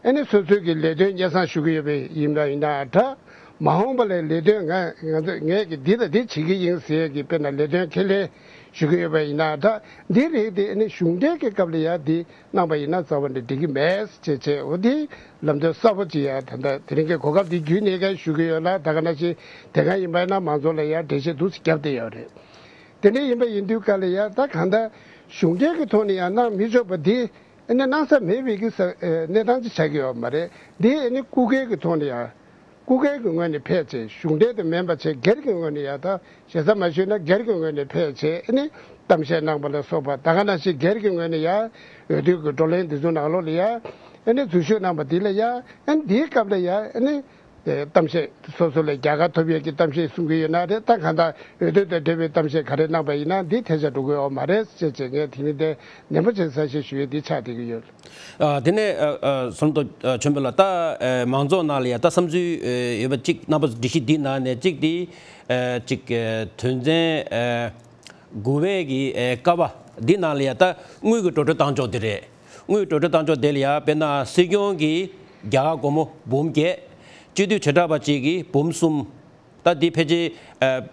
ཨ་ནི་སོ་སོའི་གི་ལས་དོན་སྙན་སེང་ཞུ་གི་ཡོད་པ་ཡིན་པ་ཡིན་ན་འདྲ། མ་འོངས་པ་ལ་ལས་དོན་ང་ང་ཚོ་ངས་གི་འདི་དང་འདི་བྱེད་ཀྱི་ཡིན་ཟེར་ཡས་ཀྱི་དཔེར་ན་ལས་དོན་ཁས་ལེན་ཞུ་གི་ཡོད་པ་ཡིན་ན་འདྲ། འདི་རིགས་དེ་ཨ་ནི་གཞུང་འབྲེལ་གྱི་སྐབས་ལ་ཡང་འདི་གནང་པ་ཡིན་ན་རྩ་བ་ནས་འགྲིག་གི་མེད་ཅེས་བྱས། འོ་དེ་ལམ་སྟོན་གསལ་པོ་ཅིག་ཡང་ད་ལྟ་དེ་རིང་གི་གོ་སྐབས་འདི་བརྒྱུད་ནས་ཀྱང་ཞུ་གི་ཡོད་ལ། ད་ག་ནང་བཞིན་དེ་སྔ་ཡིན་པ་ཡིན་ན་མང་ཚོགས་ལ་ཡང་འགྲེལ་བཤད་འདུག་སེ་བརྒྱབ་བསྡད་ཡོད་རེད། དེ་འདྲ་ཡིན་པ་ཡིན་དུས་ག་ལ་ཡང་ད་གང་ལྟར་གཞུང་འབྲེལ་གྱི་ཐོག་ནས་ཡང་གནང་མི་ཆོག་པ་འདི་ཨ་ནི་གནང་ས་མེད་པའི་གི་ས་ཨེ་གནས་སྟངས་ཅིག་ཆགས་ཀྱི་ཡོད་མ་རེད། འདི་ཨ་ནི་སྐུ་སྒེར་གྱི་ཐོག་ནས་ཡང་། སྐུ་སྒེར་གྱི་ངོས་ནས་ཕེབས་བྱས། གཞུང་འབྲེལ་དུ་མིན་པ་བྱས་སྒེར་གྱི་ངོས་ནས་ཡང་ད་ཞེ་ས་མ་ཞུས་ན་སྒེར་གྱི་ངོས་ནས་ཕེབས་བྱས་ཨ་ནི་གཏམ་བཤད་གནང་པ་ལ་སོགས་པ། ད་ག་ནང་བཞིན་སྒེར་གྱི་ངོས་ནས་ཡང་འོས་བསྡུ་གི་བགྲོ་གླེང་འདི་ཚོ་ནང་ལོགས་ལ་ཡང་ཨ་ནི་འཛུལ་ཞུགས་གནང་པ་འདི་ལ་ཡང་། ཨ་ནི་འདིའི་སྐབས་ལ་ཡང་ཨ་ནི་གཏམ་བཤད་སོ་སོ་ལ་རྒྱལ་ཁ་ཐོབ་ཡས་ཀྱི་གཏམ་བཤད་གསུང་གི་ཡོད་ན་རེད། ད་གང་ལྟར་འོས་བསྡུ་དང་འབྲེལ་བའི་གཏམ་བཤད་ག་རེ་གནང་པ་ཡིན་ན་འདི་ཐལ་ཆ་འགྲོ་གི་ཡོད་མ་རེད་ཅེས་བྱས། ངས་དེ་ནི་དེ་ནན་པོ་བྱས་གསལ་བཤད་ཞུ་ཡས་འདི་ཆགས་བསྡད་ཀྱི་ཡོད། ཨ་དེ་ནས་ཨ་ཨ་བསམ་ཐོག་ཨ་ཆོས་འཕེལ་ལགས། ད་ཨ་མང་ཚོགས་ནང་ལ་ཡ་ད་བསམ་ཚུལ་ཨ་ཡོད་པ་གཅིག་རྣམ་པ་སྒྲིག་གཞི་འདི་ནང་ནས་གཅིག་དེ་ཨ་གཅིག་ཨ་དོན་ཚན་ཨ་དགུ་པའི་གི་ཨ་ཀ་བ་འདི་ནང་ལ་ཡ་ད་དངུལ་གྱི་འགྲོ་གྲོན་གཏང་ཕྱོགས་དེ་རེད། དངུལ་འགྲོ་གྲོན་གཏང་ཕྱོགས་དེ་ལ་ཡ་དཔེར་ན་སྲིད་སྐྱོང་གིས་རྒྱ་གར་སྒོར་མོ་འབུམ་བརྒྱད། སྤྱི་འཐུས་བྱེ་བྲག་པ་གཅིག་གིས་འབུམ་གསུམ། ད་འདི་ཕལ་ཆེར་ཨ་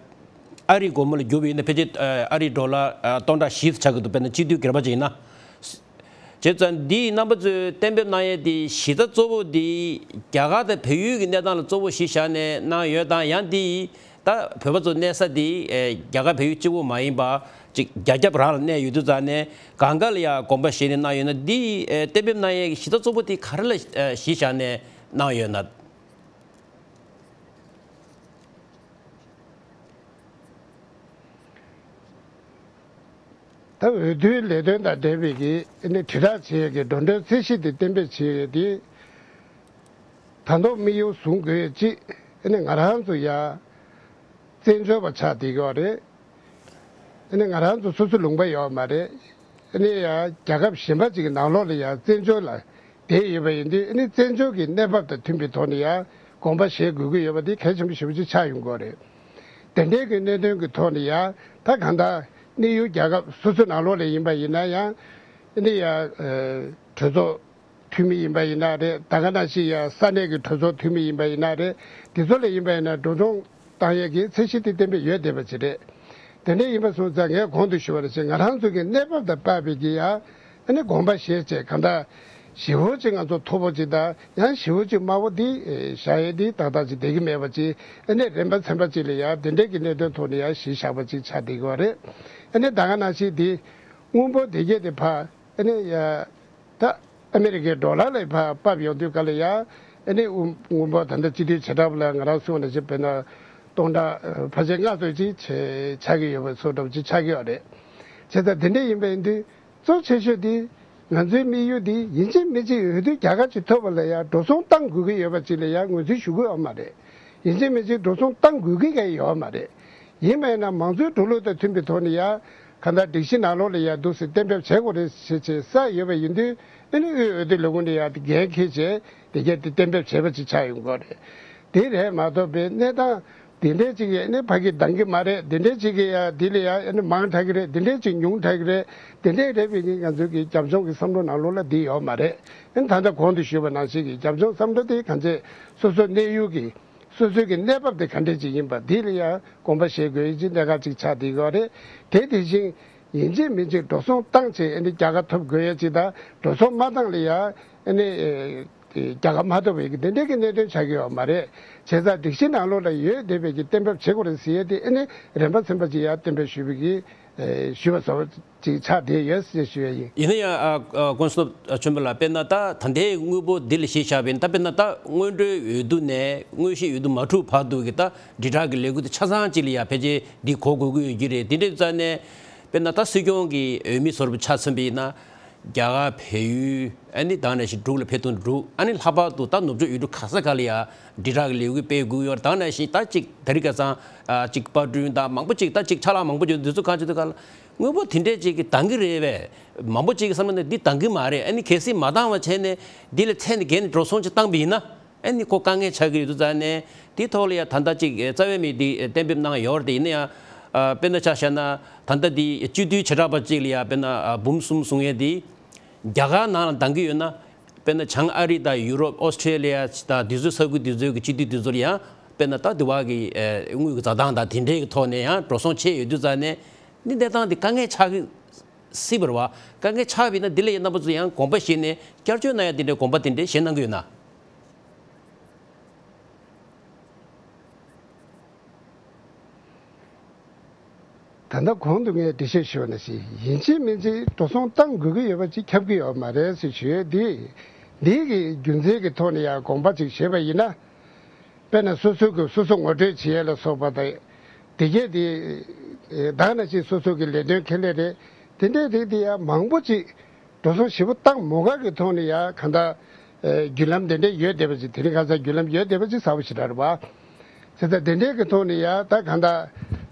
ཨ་རིའི་སྒོར་མོ་ལ་བསྒྱུར་བ་ཡིན་ན་ཕལ་ཆེར་ཨ་ཨ་རིའི་ཌོ་ལར་ཨ་སྟོང་ཕྲག་བཞི་ཆགས་ཀྱི་འདུག་དཔེར་ན་སྤྱི་འཐུས་སྒེར་པ་ཅིག་ཡིན་ན། བྱས་ཙང་འདི་རྣམ་པ་ཚོས་གཏན་འབེབས་གནང་ཡས་འདི་གཞི་རྩ་གཙོ་བོ་འདི་རྒྱ་གར་དང་བལ་ཡུལ་གྱི་གནས་སྟངས་ལ་གཙོ་བོ་གཞི་བཞག་ནས་གནང་ཡོད་དང་། ཡང་འདི་ད་བོད་པ་ཚོ་གནས་ས་འདི་ཨེ་རྒྱ་གར་བལ་ཡུལ་གཅིག་པོ་མ་ཡིན་པ་ཅིག་རྒྱ་ཁྱབ་རང་ལ་གནས་ཡོད་དུས་ཙང་ནས་གང་ག་ལ་ཡང་དགོངས་པ་བཞེས་ནས་གནང་ཡོད་ན། འདི་ཨེ་གཏན་འབེབས་གནང་ཡས་ཀྱི་གཞི་རྩ་གཙོ་བོ་འདི་ག་རེ་ལ་ཨེ་གཞི་བཞག་ནས་གནང་ཡོད་ན། ད་འོས་བསྡུའི་ལས་དོན་དང་འབྲེལ་བའི་གི་ཨ་ནི་དྲིལ་བསྒྲགས་བྱེད་ཡས་ཀྱི་འགྲོ་གྲོན་ཚད་གཞི་དེ་གཏན་འབེབས་བྱེད་ཡས་དེ་ད་དུང་དམིགས་ཡུལ་བཟུང་དགོས་ཡས་གཅིག་ཨ་ནི་ང་རང་ཚོ་ཡ་བཙན་བྱོལ་བ་ཆགས་བསྡད་ཀྱི་ཡོད་རེད། ཨ་ནི་ང་རང་ཚོ་སོ་སོ་ལུང་པ་ཡོད་མ་རེད། ཨ་ནི་ཡ་རྒྱལ་ཁབ་གཞན་པ་ཅིག་གི་ནང་ལོགས་ལ་ཡ་བཙན་བྱོལ་ལ་བསྡད་ཡོད་པ་ཡིན་དུས། ཨ་ནི་བཙན་བྱོལ་གྱི་གནས་བབ་དང་མཐུན་པའི་ཐོག་ནས་ཡ་དགོངས་པ་བཞེས་དགོས་ཀྱི་ཡོད་པ་དེ་གལ་ཆེན་པོ་ཞེ་པོ་ཅིག་ཆགས་ཡོང་གི་ཡོད་རེད། དེ་འདྲའི་གི་གནད་དོན་གྱི་ཐོག་ནས་ཡ་ད་གང་ལྟར་གནས་ཡུལ་རྒྱལ་ཁབ་སོ་སོའི་ནང་ལོགས་ལ་ཡིན་པ་ཡིན་ན་ཡང་། ཨ་ནི་ཡ་ཨ་གྲོས་ཚོགས་འཐུས་མི་ཡིན་པ་ཡིན་ན་རེད། ད་ག་ནང་བཞིན་ཡ་ས་གནས་ཀྱི་གྲོས་ཚོགས་འཐུས་མི་ཡིན་པ་ཡིན་ན་རེད། དེ་ཚོ་ལ་ཡིན་པ་ཡིན་ན་འགྲོ་སོང་ བཏང་ཡས་ཀྱི་ཚད་གཞི་དེ་གཏན་འབེབས་ཡོད་བསྡད་པ་ཅིག་རེད། དེ་འདྲ་ཡིན་པ་སོང་ཙང་ངས་གོང་དུ་ཞུས་པ་ནང་བཞིན་ང་རང་ཚོ་གི་གནས་བབ་དང་དཔག་པའི་གི་ཡ་ཨ་ནི་དགོངས་པ་བཞེས་བྱས་གང་ལྟར་ཞེ་པོ་ཅིག་ང་ཚོ་མཐོ་པོ་ཅིག་དང་ཡང་ཞེ་པོ་ཅིག་དམའ་བོ་འདི་བཞག་ཡས་འདི་ཏག་ཏག་ཅིག་བསྡད་ཀྱི་མེད་པ་ཅིག་ཨ་ནི་རིམ་པ་ཚན་པ་ཅིག་ལ་ཡ་དེ་འདྲའི་གི་གནད་དོན་ཐོག་ནས་ཡ་གཞི་བཞག་པ་ཅིག་ཆགས་བསྡད་ཀྱི་ཡོད་རེད། ཨ་ནི་ད་ག་ནང་བཞིན་འདི་དངུལ་འབོར་དེ་གས་དེ་ཕར་ཨ་ནི་ཡ། ད་ཨ་མེ་རི་ཀའི་ཌོ་ལར་ལ་ཕར་ཕབ་ཡོང་དུས་ག་ལ་ཡ་ཨ་ནི་དངུལ་དངུལ་འབོར་ད་ལྟ་སྤྱི་འཐུས་བྱེ་བྲག་པ་ལ་ང་རང་གསུངས་ནང་བཞིན་དཔེར་ན་སྟོང་ཕྲག་ཕལ་ཆེར་ལྔ་ཙམ་ཅིག་ཆེ་ཆགས་ཀྱི་ཡོད་པའི་བཟོ་འདྲ་པོ་ཅིག་ཆགས་ཀྱི་ཡོད་རེད། བྱས་ཙང་དེ་འདྲ་ཡིན་པ་ཡིན་དུས་གཙོ་ཆེ་ཤོས་དེ་ང་ཚོའི་དམིགས་ཡུལ་དེ་ཡིན་གཅིག་མིན་གཅིག་འོས་བསྡུ་རྒྱལ་ཁ་ཅིག་ཐོབ་པ་ལ་ཡ་འགྲོ་སོང་བཏང་དགོས་ཀྱི་ཡོད་པ་ཅིག་ལ་ཡ་ངོས་འཛིན་ཞུ་གི་ཡོད་མ་རེད། ཡིན་གཅིག་མིན་གཅིག་འགྲོ་སོང་བཏང་དགོས་ཀྱི་གང་ཡོད་མ་རེད། ཡིན་པ་ཡིན་ན་མང་གཙོའི་འགྲོ་ལུགས་དང་མཐུན་པའི་ཐོག་ནས་ཡ་གང་ལྟར་སྒྲིག་གཞི་ནང་ལོགས་ལ་ཡ་འདུག་སེ་གཏན་འབེབས་བྱེད་དགོས་རེད་ཞེས་བྱས་གསལ་ཡོད་པ་ཡིན་དུས་ཨ་ནི་དབུས་འོས་བསྡུ་ལས་ཁུངས་ནས་ཡ་འགན་འཁྱེར་བྱས་དེ་གས་དེ་གཏན་འབེབས་བྱས་པ་ཅིག་ཆགས་ཡོང་གི་རེད། དེ་རེད་མ་གཏོགས་པའི་གནས་སྟངས་དེ་འདྲས་ཅིག་ཡ་ཨ་ནི་ཕ་གི་འདང་གི་མ་རེད། དེ་འདྲས་ཅིག་གི་ཡ་དེ་ལ་ཡ་ཨ་ནི་མང་དྲགས་ཀྱི་རེད། དེ་འདྲས་ཅིག་ཉུང་དྲགས་ཀྱི་རེད། དེ་འདྲས་རེད་པའི་གི་ང་ཚོའི་གི་རྒྱབ་ལྗོངས་ཀྱི་བསམ་བློ་ནང་ལོགས་ལ་འདི་ཡོད་མ་རེད། ཨ་ནི་ད་ལྟ་གོང་དུ་ཞུས་པ་ནང་བཞིན་གྱི་རྒྱབ་ལྗོངས་བསམ་བློ་དེ་གང་ཅི་སོ་སོའི་གནས་ཡུལ་གྱི་སོ་སོའི་གི་གནས་བབ་དེ་ག་འདྲས་ཅིག་ཡིན་པ་དེ་ལ་ཡང་དགོངས་པ་བཞེས་དགོས་ཀྱི་གནད་འགག་ཅིག་ཆགས་བསྡད་ཡོད་རེད། དེ་དེ་བཞིན་ཡིན་གཅིག་མིན་གཅིག་འགྲོ་སོང་བཏང་བྱས་ཨ་ནི་རྒྱལ་ཁ་ཐོབ་དགོས་ཡ་ཅིག་དང་འགྲོ་སོང་མ་བཏང་ལ་ཡང་ཨ་ནི་རྒྱལ་ཁ་མ་ཐོབ་པའི་གི་དེ་འདྲའི་གི་གནད་དོན་ཆགས་ཀྱི་ཡོད་མ་རེད། བྱས་ཙང་སྒྲིག་གཞི་ནང་ལོགས་ལ་ཡོད་བསྡད་པའི་གི་གཏན་འབེབས་བྱེད་དགོས་རེད་ཟེར་ཡ་དེ་ཨ་ནི་རིམ་པ་ཚན་པ་ཅིག་ཡང་གཏན་འབེབས་ཞུས་པའི་གི་ཞུས་པ་བཟོ་ཅིག་ཆགས་བསྡད་ཡོད་ཅེས་ཞུ་ཡ་ཡིན། ཡིན་ན་ཡང་ཨ་ཨ་ཀུན་སློབ་ཆོས་འཕེལ་ལགས། དཔེར་ན་ད་ད་ལྟའི་དངོས་པོ་འདི་ལ་གཞི་བཞག་པ་ཡིན་ན། ད་དཔེར་ན་ད་སྔོན་འགྲོའི་འོས་བསྡུ་ནས་དངོས་གཞིའི་འོས་བསྡུ་མ་གྲུབ་བར་དུ་གི་ད་དྲིལ་བསྒྲགས་ཀྱི་ལས་འགུལ་དེ་ཆ་ཚང་ཅིག་ལ་ཡ་ཕལ་ཆེར་འདི་གོ་དགོས་ཀྱི་ཡོད་ཀྱི་རེད། དེ་འདྲའི་རྩ་ནས་དཔེར་ན་ད་སྲིད་སྐྱོང་གི་འོས་མི་ཟུར་པ་ཆ་མཚོན་པ་ཡིན་ན། རྒྱ་གར་བལ་ཡུལ་ཨ་ནི་ད་ནང་བཞིན་འབྲུག་ལ་ཕེབས་ཐུབ་འགྲོ། ཨ་ནི་ལྷག་པར་དུ་ད་ནུབ་ཕྱོགས་ཡུལ་གྲུ་ག་ས་ག་ལ་ཡ་དྲིལ་བསྒྲགས་ཀྱི་ལས་འགུལ་སྤེལ་དགོས་ཀྱི་ཡོད་རེད། ད་ནང་བཞིན་ད་ཅིག་ད་རིང་ཁ་སང་ཨ་ཅིག་པར་སྐྲུན་དང་མང་པོ་ཅིག་ད་ཅིག་ཆ་ལག་མང་པོ་ཅིག་འདི་ཚོ་གང་ཅི་འདུག་ག་ལ། དངོས་པོ་དེ་འདྲས་ཅིག་གིས་འདང་གི་རེད་པས། མང་པོ་ཅིག་གི་བསམ་བློ་ནས་འདི་འདང་གི་མ་རེད། ཨ་ནི་གལ་སྲིད་མ་འདང་བ་བྱས་ནས་འདི་ལ་ཚད་ནས་བརྒལ་ནས་འགྲོ་སོང་ཅིག་བཏང་པ་ཡིན་ན། ཨ་ནི་ཁོ་དཀའ་ངལ་ཆགས་ཀྱི་ཡོད་དུས་ཙང་ནས་དེའི་ཐོག་ལ་ཡང་ད་ལྟ་ཅིག་རྩ་བའི་མི་འདི་གཏན་འབེབས་གནང་ཡོད་རེད། དེ་ཡིན་ན་ཡང་ཨ་དཔེར་ན་ཆ་བཞག་ན་ད་ལྟ་འདི་སྤྱི་འཐུས་བྱེ་བྲག་པ་ཅིག་ལ་ཡང་དཔེར་ན་ཨ་འབུམ་གསུམ་བཟུང་ཡས་འདི་རྒྱ་གར་ནང་ལ་འདང་གི་ཡོད་ན། དཔེར་ན་བྱང་ཨ་རི་དང་ཡུ་རོབ་ཨོ་སི་ཁྲེ་ལི་ཡ་དང་དེ་ཚོའི་ས་ཁུལ་དེ་ཚོའི་གི་སྤྱི་འཐུས་དེ་ཚོ་ལ་ཡང་དཔེར་ན་ད་དེ་བ་གི་ཨ་དངུལ་གྱི་འཛའ་ཐང་དང་དེ་འདྲའི་གི་ཐོག་ནས་ཡང་འགྲོ་སོང་ཆེ་ཡོད་དུས་ཙང་ནས་འདི་གནས་སྟངས་འདི་དཀའ་ངལ་ཆགས་ཀྱི་སྲིད་པ་རེད་བ། དཀའ་ངལ་ཆགས་པ་ཡིན་ན་འདི་ལ་ཡང་རྣམ་པ་ཚོ་ཡང་དགོངས་པ་བཞེས་ནས་བསྐྱར་བཅོས་གནང་ཡ་དེ་འདྲའི་དགོངས་པ་དེ་འདྲའི་བཞེས་གནང་གི་ཡོད་ན། ད་ལྟ་གོང་དུ་ངས་འགྲེལ་བཤད་ཞུས་པ་ནང་བཞིན་ཡིན་གཅིག་མིན་གཅིག་འགྲོ་སོང་བཏང་དགོས་ཀྱི་ཡོད་པ་ཅིག་ཁྱབ་ཀྱི་ཡོད་མ་རེད་ཟེར་ཞུ་ཡས་འདི། འདི་གི་རྒྱུ་མཚན་གྱི་ཐོག་ནས་ཡང་དགོངས་པ་ཅིག་བཞེས་པ་ཡིན་ན། དཔེར་ན་སོ་སོ་གི་སོ་སོ་ངོ་སྤྲོད་བྱེད་ཡས་ལ་སོགས་པ་དང་། དེ་གས་དེ་ད་ག་ནང་བཞིན་སོ་སོ་གི་ལས་དོན་ཁེ་ལས་རེད། དེ་འདྲའི་རིགས་དེ་ཡང་མང་པོ་ཅིག་འགྲོ་སོང་ཞེ་པོ་བཏང་མ་དགོས་ཀྱི་ཐོག་ནས་ཡང་གང་ལྟར་ཨེ་བརྒྱུད་ལམ་དེ་འདྲ་ཡོད་བསྡད་པ་ཅིག་དེ་རིང་ཁ་སང་བརྒྱུད་ལམ་ཡོད་བསྡད་པ་ཅིག་གསལ་པོ་ཞེ་དྲག་རེད་བ། དེ་ལྟར་དེ་འདྲའི་གི་ཐོག་ནས་ཡང་ད་གང་ལྟར་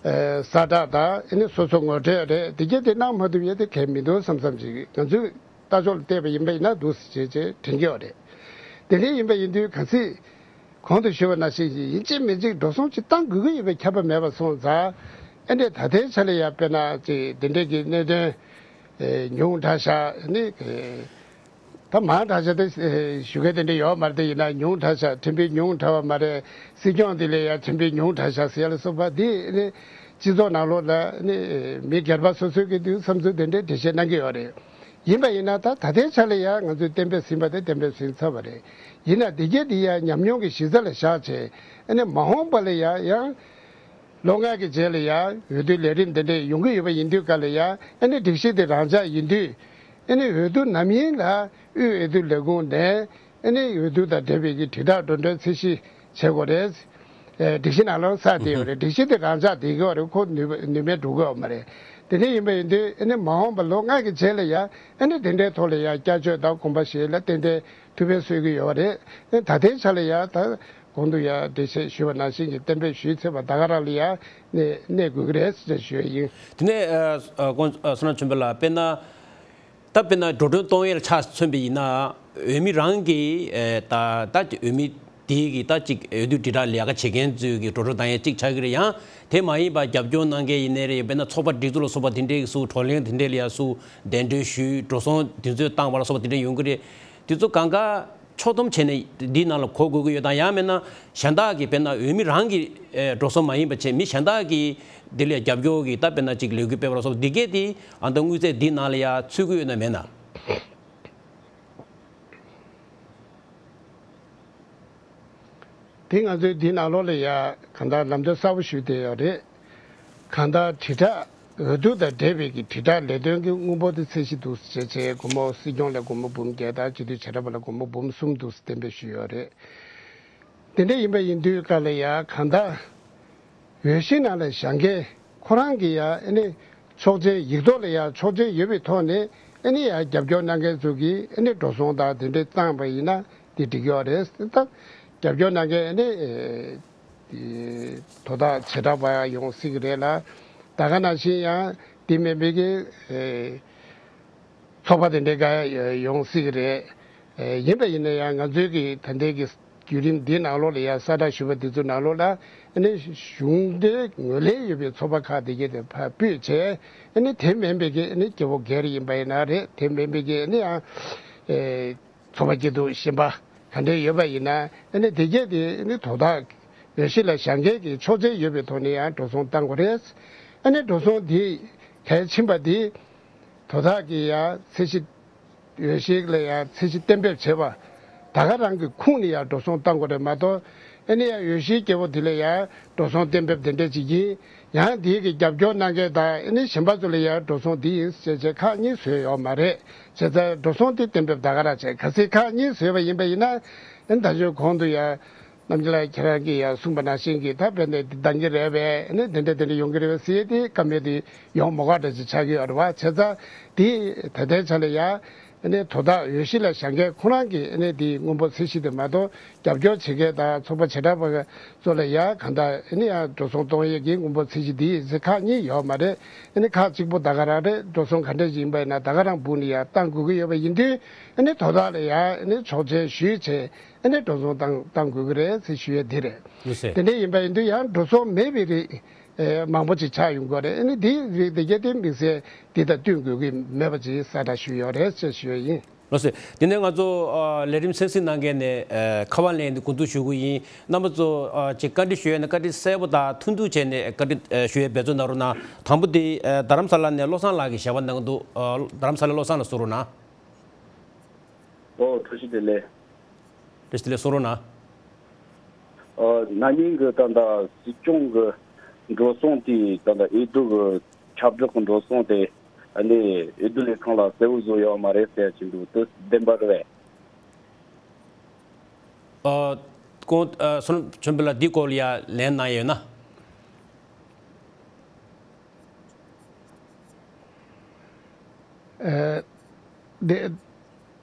ཨེ་གསལ་བསྒྲགས་དང་ཨ་ནི་སོ་སོ་ངོ་སྤྲོད་རེད། དེ་གས་དེ་གནང་མ་ཐུབ་ཡས་དེ་གལ་མི་འདུག་བསམ་བསམ་ཅིག་ང་ཚོས་ལྟ་ཕྱོགས་ལ་བལྟས་པ་ཡིན་པ་ཡིན་ན་འདུག་ཟེར་བྱས་བྱས་དྲན་གྱི་ཡོད་རེད། དེ་འདྲ་ཡིན་པ་ཡིན་དུས་གལ་སྲིད། གོང་དུ་ཞུས་པ་ནང་བཞིན་ཡིན་གཅིག་མིན་གཅིག་འགྲོ་སོང་ཅིག་བཏང་དགོས་ཀྱི་ཡོད་པའི་ཁྱབ་པ་མེད་པ་སོང་ཙང་། ཨ་ནི་ད་ལྟའི་ཆ་ལ་ཡང་དཔེར་ན་ཅིག་འདི་འདྲའི་གི་གནད་དོན་ཨེ་ཉུང་དྲགས་ཤག་ཨ་ནི་ཨེ་ད་མང་དྲགས་ཤག་དེ་ཨེ་ཞུ་མཁན་དེ་འདྲ་ཡོད་མ་རེད། དེ་ཡིན་ན་ཉུང་དྲགས་ཤག་ཁྲིམས་དཔོན་ཉུང་དྲགས་པ་མ་རེད། སྲིད་སྐྱོང་དེ་ལས་ཡང་ཁྲིམས་དཔོན་ཉུང་དྲགས་ཤག་ཟེར་ཡ་ལ་སོགས་པ་འདི་ཨ་ནི་སྤྱི་ཚོགས་ནང་ལོགས་ལ་ཨ་ནི་མི་སྒེར་པ་སོ་སོའི་གི་དུས་བསམ་ཚུལ་དེ་འདྲའི་འགྲེལ་བཤད་གནང་གི་ཡོད་རེད། ཡིན་པ་ཡིན་ན་ད་ད་ལྟའི་ཆ་ལ་ཡང་ང་ཚོས་གཏན་འབེབས་ཟིན་པ་དེ་གཏན་འབེབས་ཟིན་ཚར་བ་རེད། ཡིན་ན་དེ་གས་དེ་ཡང་ཉམས་མྱོང་གི་གཞི་རྩ་ལ་བཞག་བྱས་ཨ་ནི་མ་འོངས་པ་ལ་ཡང་ཡང་ལོ་ལྔ་གི་རྗེས་ལ་ཡང་འོས་བསྡུ་ལས་རིམ་དེ་འདྲས་ཡོང་གི་ཡོད་པ་ཡིན་དུས་ག་ལ་ཡང་ཨ་ནི་སྒྲིག་གཞི་དེ་རང་འཇགས་ཡིན་དུས་ཨ་ནི་འོས་བསྡུ་ནམ་ཡིན་ལ་དབུས་འོས་བསྡུ་ལས་ཁུངས་ནས་ཨ་ནི་འོས་བསྡུ་དང་འབྲེལ་བའི་གི་དྲིལ་བསྒྲགས་འགྲོ་གྲོན་ཚད་གཞི་བྱེད་དགོས་རེད། ཨེ་སྒྲིག་གཞི་ནང་ལོགས་གསལ་བསྡད་ཡོད་རེད། སྒྲིག་གཞི་དེ་རང་འཇགས་བསྡད་ཀྱི་ཡོད་རེད། ཁོ་ནུས་པ་ནུས་མེད་འགྲོ་གི་ཡོད་མ་རེད། དེ་འདྲ་ཡིན་པ་ཡིན་དུས་ཨ་ནི་མ་འོངས་པ་ལོ་ལྔ་གི་རྗེས་ལ་ཡང་ཨ་ནི་དེ་འདྲའི་ཐོག་ལ་ཡང་བསྐྱར་བཅོས་དང་དགོངས་པ་བཞེས་ལ་ཏན་ཏན་ཐུགས་ཕན་གསོས་ཀྱི་ཡོད་རེད། ཨ་ནི་ད་ལྟའི་ཆ་ལ་ཡང་ད་གོང་དུ་ཡང་འགྲེལ་བཤད་ཞུས་པ་ནང་བཞིན་གྱི་གཏན་འབེབས་ཞུས་ཚར་བ་ད་ག་རང་ལ་ཡང་གནས་གནས་དགོས་ཀྱི་རེད་ཟེར་ཞུ་ཡ་ཡིན། དེ་ནས་ཨ་ཨ་ཁོང་ཨ་བསོད་ནམས་ཆོས་འཕེལ་ལགས། དཔེར་ན། ད་དཔེར་ན་འགྲོ་གྲོན་གཏོང་ཡས་ལ་ཆ་མཚོན་པ་ཡིན་ན། འོས་མི་རང་གིས་ཨེ་ད་ད་འོས་མི་དེ་གི་ད་ཅིག་འོས་བསྡུ་དྲིལ་བསྒྲགས་ལས་ཀ་བྱེད་མཁན་ཚོས་ཀྱི་འགྲོ་གྲོན་གཏོང་ཡས་གཅིག་ཆགས་ཀྱི་རེད། ཡང་དེ་མ་ཡིན་པ་རྒྱབ་སྐྱོར་གནང་མཁན་ཡིན་ནའི་རེད། དཔེར་ན་ཚོགས་པ་སྒྲིག་འཛུགས་ལ་སོགས་པ་དེ་འདྲའི་གི་སུ་བགྲོ་གླེང་དེ་འདྲའི་ལ་ཡ་སུ་གདན་འདྲེན་ཞུས། འགྲོ་སོང་དེ་ཚོ་བཏང་བ་ལ་སོགས་པ་དེ་འདྲ་ཡོང་གི་རེད། དེ་ཚོ་གང་ག་ཕྱོགས་བསྡོམས་བྱས་ནས་འདིའི་ནང་ལ་གོ་དགོས་ཀྱི་ཡོད་དམ། ཡང་མིན་ན་གཞན་དག་གིས་དཔེར་ན་འོས་མི་རང་གི་ཨེ་འགྲོ་སོང་མ་ཡིན་པ་བྱས་མི་གཞན་དག་གིས་འདི་ལ་རྒྱབ་སྐྱོར་གྱི་ད་དཔེར་ན་ཅིག་ལས་འགུལ་སྤེལ་བ་ལ་སོགས་འདི་གས་དེ་ཨ་ད་དངུལ་རྩིས་འདིའི་ནང་ལ་ཡ་ཚུད་ཀྱི་ཡོད་ན་མེད་ན། དེ་ང་ཚོའི་འདི་ནང་ལོགས་ལ་ཡ་གང་ལྟར་ལམ་སྟོན་གསལ་པོ་ཞུས་བསྡད་ཡོད་རེད། གང་ལྟར་དྲིལ་བསྒྲགས་འོས་བསྡུ་དང་འབྲེལ་བའི་གི་དྲིལ་བསྒྲགས་ལས་དོན་གྱི་དངུལ་འབོར་དེ་ཚད་གཞི་འདུག་སེ་བྱས་བྱས་སྒོར་མོ་སྲིད་སྐྱོང་ལ་སྒོར་མོ་འབུམ་བརྒྱད་དང་སྤྱི་འཐུས་བྱེ་བྲག་པ་ལ་སྒོར་མོ་འབུམ་གསུམ་འདུག་སེ་གཏན་འབེབས་ཞུས་ཡོད་རེད། དེ་འདྲ་ཡིན་པ་ཡིན་དུས་སྐབས་ལ་ཡ་གང་ལྟར་འོས་གཞི་ནང་ལ་བཞེངས་མཁན་ཁོ་རང་གི་ཡ་ཨ་ནི་ཆོག་མཆན་ཡིག་ཐོག་ལ་ཡ་ཆོག་མཆན་ཡོད་པའི་ཐོག་ནས་ཨ་ནི་ཡ་རྒྱབ་སྐྱོར་གནང་མཁན་ཚོ་གིས་ཨ་ནི་འགྲོ་སོང་དང་དེ་འདྲ་བཏང་བ་ཡིན་ན་དེ་འགྲིག་གི་ཡོད་རེད། ད་རྒྱབ་སྐྱོར་གནང་མཁན་ཨ་ནི་དེ་དོ་བདག་བྱེ་བྲག་པ་ཡོང་སྲིད་ཀྱི་རེད་ལ། ད་ག་ནང་བཞིན་ཡང་དེ་མིན་པའི་གི་ཚོགས་པ་དེ་འདྲའི་འགའ་ཡོང་སྲིད་ཀྱི་རེད། ཡིན་པ་ཡིན་ན་ཡང་ང་ཚོའི་གི་ད་ལྟའི་གི་བརྒྱུད་རིམ་འདིའི་ནང་ལོགས་ལ་ཡང་གསལ་བསྒྲགས་ཞུས་པ་འདི་ཚོའི་ནང་ལོགས་ལ་ཨ་ནི་གཞུང་འབྲེལ་ངོས་ལེན་ཡོད་པའི་ཚོགས་པ་ཁག་དེ་གས་དེ་ཕར་སྤོས་བྱས་ཨ་ནི་དེ་མིན་པའི་གི་ཨ་ནི་སྐྱེ་བོ་སྒེར་ཡིན་པ་ཡིན་ན་རེད། དེ་མིན་པའི་གི་ཨ་ནི་ཡང་ཚོགས་པ་སྐྱིད་སྡུག་གཞན་པ་ག་འདྲས་ཡོད་པ་ཡིན་ན་ཨ་ནི་དེ་གས་དེ་ཨ་ནི་དོ་བདག་འོས་གཞི་ལ་བཞེངས་མཁན་གྱི་ཆོག་མཆན་ཡོད་པའི་ཐོག་ནས་ཡང་འགྲོ་སོང་བཏང་དགོས་རེད། ཨ་ནི་འགྲོ་སོང་དེ་གལ་ཕྱིན་པ་དེ་དོ་བདག་གི་ཡང་ཚད་གཞི་འོས་གཞི་ལ་ཡང་ཚད་གཞི་གཏན་འབེབས་བྱས་པ་ད་ག་རང་གི་ཁུངས་ནས་ཡང་འགྲོ་སོང་བཏང་དགོས་རེད་མ་གཏོགས་ཨ་ནི་ཡང་འོས་གཞིའི་སྐྱེ་བོ་དེ་ལ་ཡང་འགྲོ་སོང་གཏན་འབེབས་དེ་འདྲས་ཅིག་ཡིན། ཡང་དེའི་གི་རྒྱབ་སྐྱོར་གནང་མཁན་དང་ཨ་ནི་གཞན་པ་ཚོ་ལ་ཡང་འགྲོ་སོང་འདི་ཡིན་ཟེར་བྱས་ཁག་གཉིས་བཟོས་ཡོད་མ་རེད། བྱས་ཙང་འགྲོ་སོང་དེ་གཏན་འབེབས་ད་ག་རང་བྱས། གལ་སྲིད་ཁག་གཉིས་བཟོས་པ་ཡིན་པ་ཡིན་ན་ཨ་ནི་ད་ཆོས་གོང་དུ་ཡང་རྣམ་རྒྱལ་ལགས་ཁྱེད་རང་གིས་ཡང་གསུངས་པ་ནང་བཞིན་གྱི་ད་དཔེར་ན་འདི་འདང་གི་རེད་པས་ཨ་ནི་དེ་འདྲ་དེ་འདྲ་ཡོང་གི་རེད་པས་ཟེར་ཏེ་བཀའ་མོལ་དེ་ཡོང་མ་དགོས་འདྲ་ཅིག་ཆགས་ཀྱི་ཡོད་རེད་བ། བྱས་ཙང་དེ་ད་ལྟའི་ཆ་ལ་ཡང་ཨ་ནི་དོ་བདག་འོས་གཞི་ལ་བཞེངས་མཁན་ཁོ་རང་གིས་ཨ་ནི་དེའི་དངུལ་འབོར་ཚད་གཞི་དེ་མ་གཏོགས་རྒྱབ་སྐྱོར་བྱེད་མཁན་དང་ཚོགས་པ་བྱེ་བྲག་པ་ཚོ་ལ་ཡང་གང་ལྟར་ཨ་ནི་ཡང་འགྲོ་སོང་གཏོང་ཡས་ཀྱི་དངུལ་འབོར་ཚད་གཞི་འདི་ཡིན་ཟེར་ཁག་གཉིས་ཡོད་མ་རེད། ཨ་ནི་ཁག་གཅིག་པོ་ད་ག་རང་རེད། འགྲོ་སོང་ག་འདྲ་ཞིག་ཡིན་པ་ཡིན་ན་ད་ག་རང་སྦུག་ནས་ཡང་བཏང་དགོས་ཀྱི་ཡོད་པ་ཡིན་དུས་ཨ་ནི་དོ་བདག་ལ་ཡང་ཨ་ནི་ཆོག་མཆན་ཞུས་བྱས་ཨ་ནི་འགྲོ་སོང་བཏང་བཏང་དགོས་ཀྱི་རེད་ཟེར་ཞུ་ཡས་འདི་རེད། ལགས་སེ། དེ་འདྲ་ཡིན་པ་ཡིན་དུས་ཡང་འགྲོ་སོང་མེད་པའི་རིགས་ཨེ་མང་པོ་ཅིག་ཆགས་ཡོང་གི་རེད། ཨ་ནི་འདིའི་རིགས་དེ་གས་དེ་དམིགས་བསལ་འདི་དང་བསྟུན་དགོས་ཀྱི་མེད་པ་ཅིག་གསལ་བསྒྲགས་ཞུས་ཡོད་རེད་ཅེས་ཞུ་ཡས་ཡིན། ལགས་སེ། དེ་ནས་ང་ཚོ་ཨ་ལས་རིམ་གསན་གཟིགས་གནང་མཁན་ནས་ཨ་ཁ་པར་ལེན་ཏེ་གོ་བསྡུར་ཞུ་གི་ཡིན། རྣམ་པ་ཚོ་ཨ་ཅིག་བཀའ་འདྲི་ཞུ་ཡས་ན་བཀའ་འདྲི་གསལ་པོ་དང་ཐུང་ཐུང་བྱས་ནས་བཀའ་འདྲི་ཨ་ཞུ་ཡས་འབད་བརྩོན་གནང་རོགས་གནང་། དང་པོ་དེ་ཨ་རྡ་རམ་ས་ལ་ནས་བློ་བཟང་ལགས་ཀྱིས་ཞུ་བ་གནང་གི་འདུག་ཨ་རྡ་རམ་ས་ལ་བློ་བཟང་ལགས་གསུང་རོགས་གནང་། ཨོ་བཀྲ་ཤིས་བདེ་ལེགས། བཀྲ་ཤིས་བདེ་ལེགས། གསུང་རོགས་གནང་། ཨ་ན་ནིང་གི་ད་ལྟ་སྲིད་སྐྱོང་གི་འགྲོ་སོང་དེ་ད་ལྟ་འོས་བསྡུ་གི་ཁྱབ་བསྒྲགས་ཀྱི་འགྲོ་སོང་དེ་ཨ་ནི་འོས་བསྡུ་ལས་ཁང་ལ་གསལ་བོ་བཟོ་ཡོད་མ་རེད་ཟེར་གྱི་འདུག་དེ་བདེན་པ་རེད་པས། ཨ་ཁོང་ཨ་བསོད་ནམས་ཆོས་འཕེལ་ལགས་འདིའི་སྐོར་ལ་ཡ་ལན་གནང་ཡོད་ན། ཨ་དེ།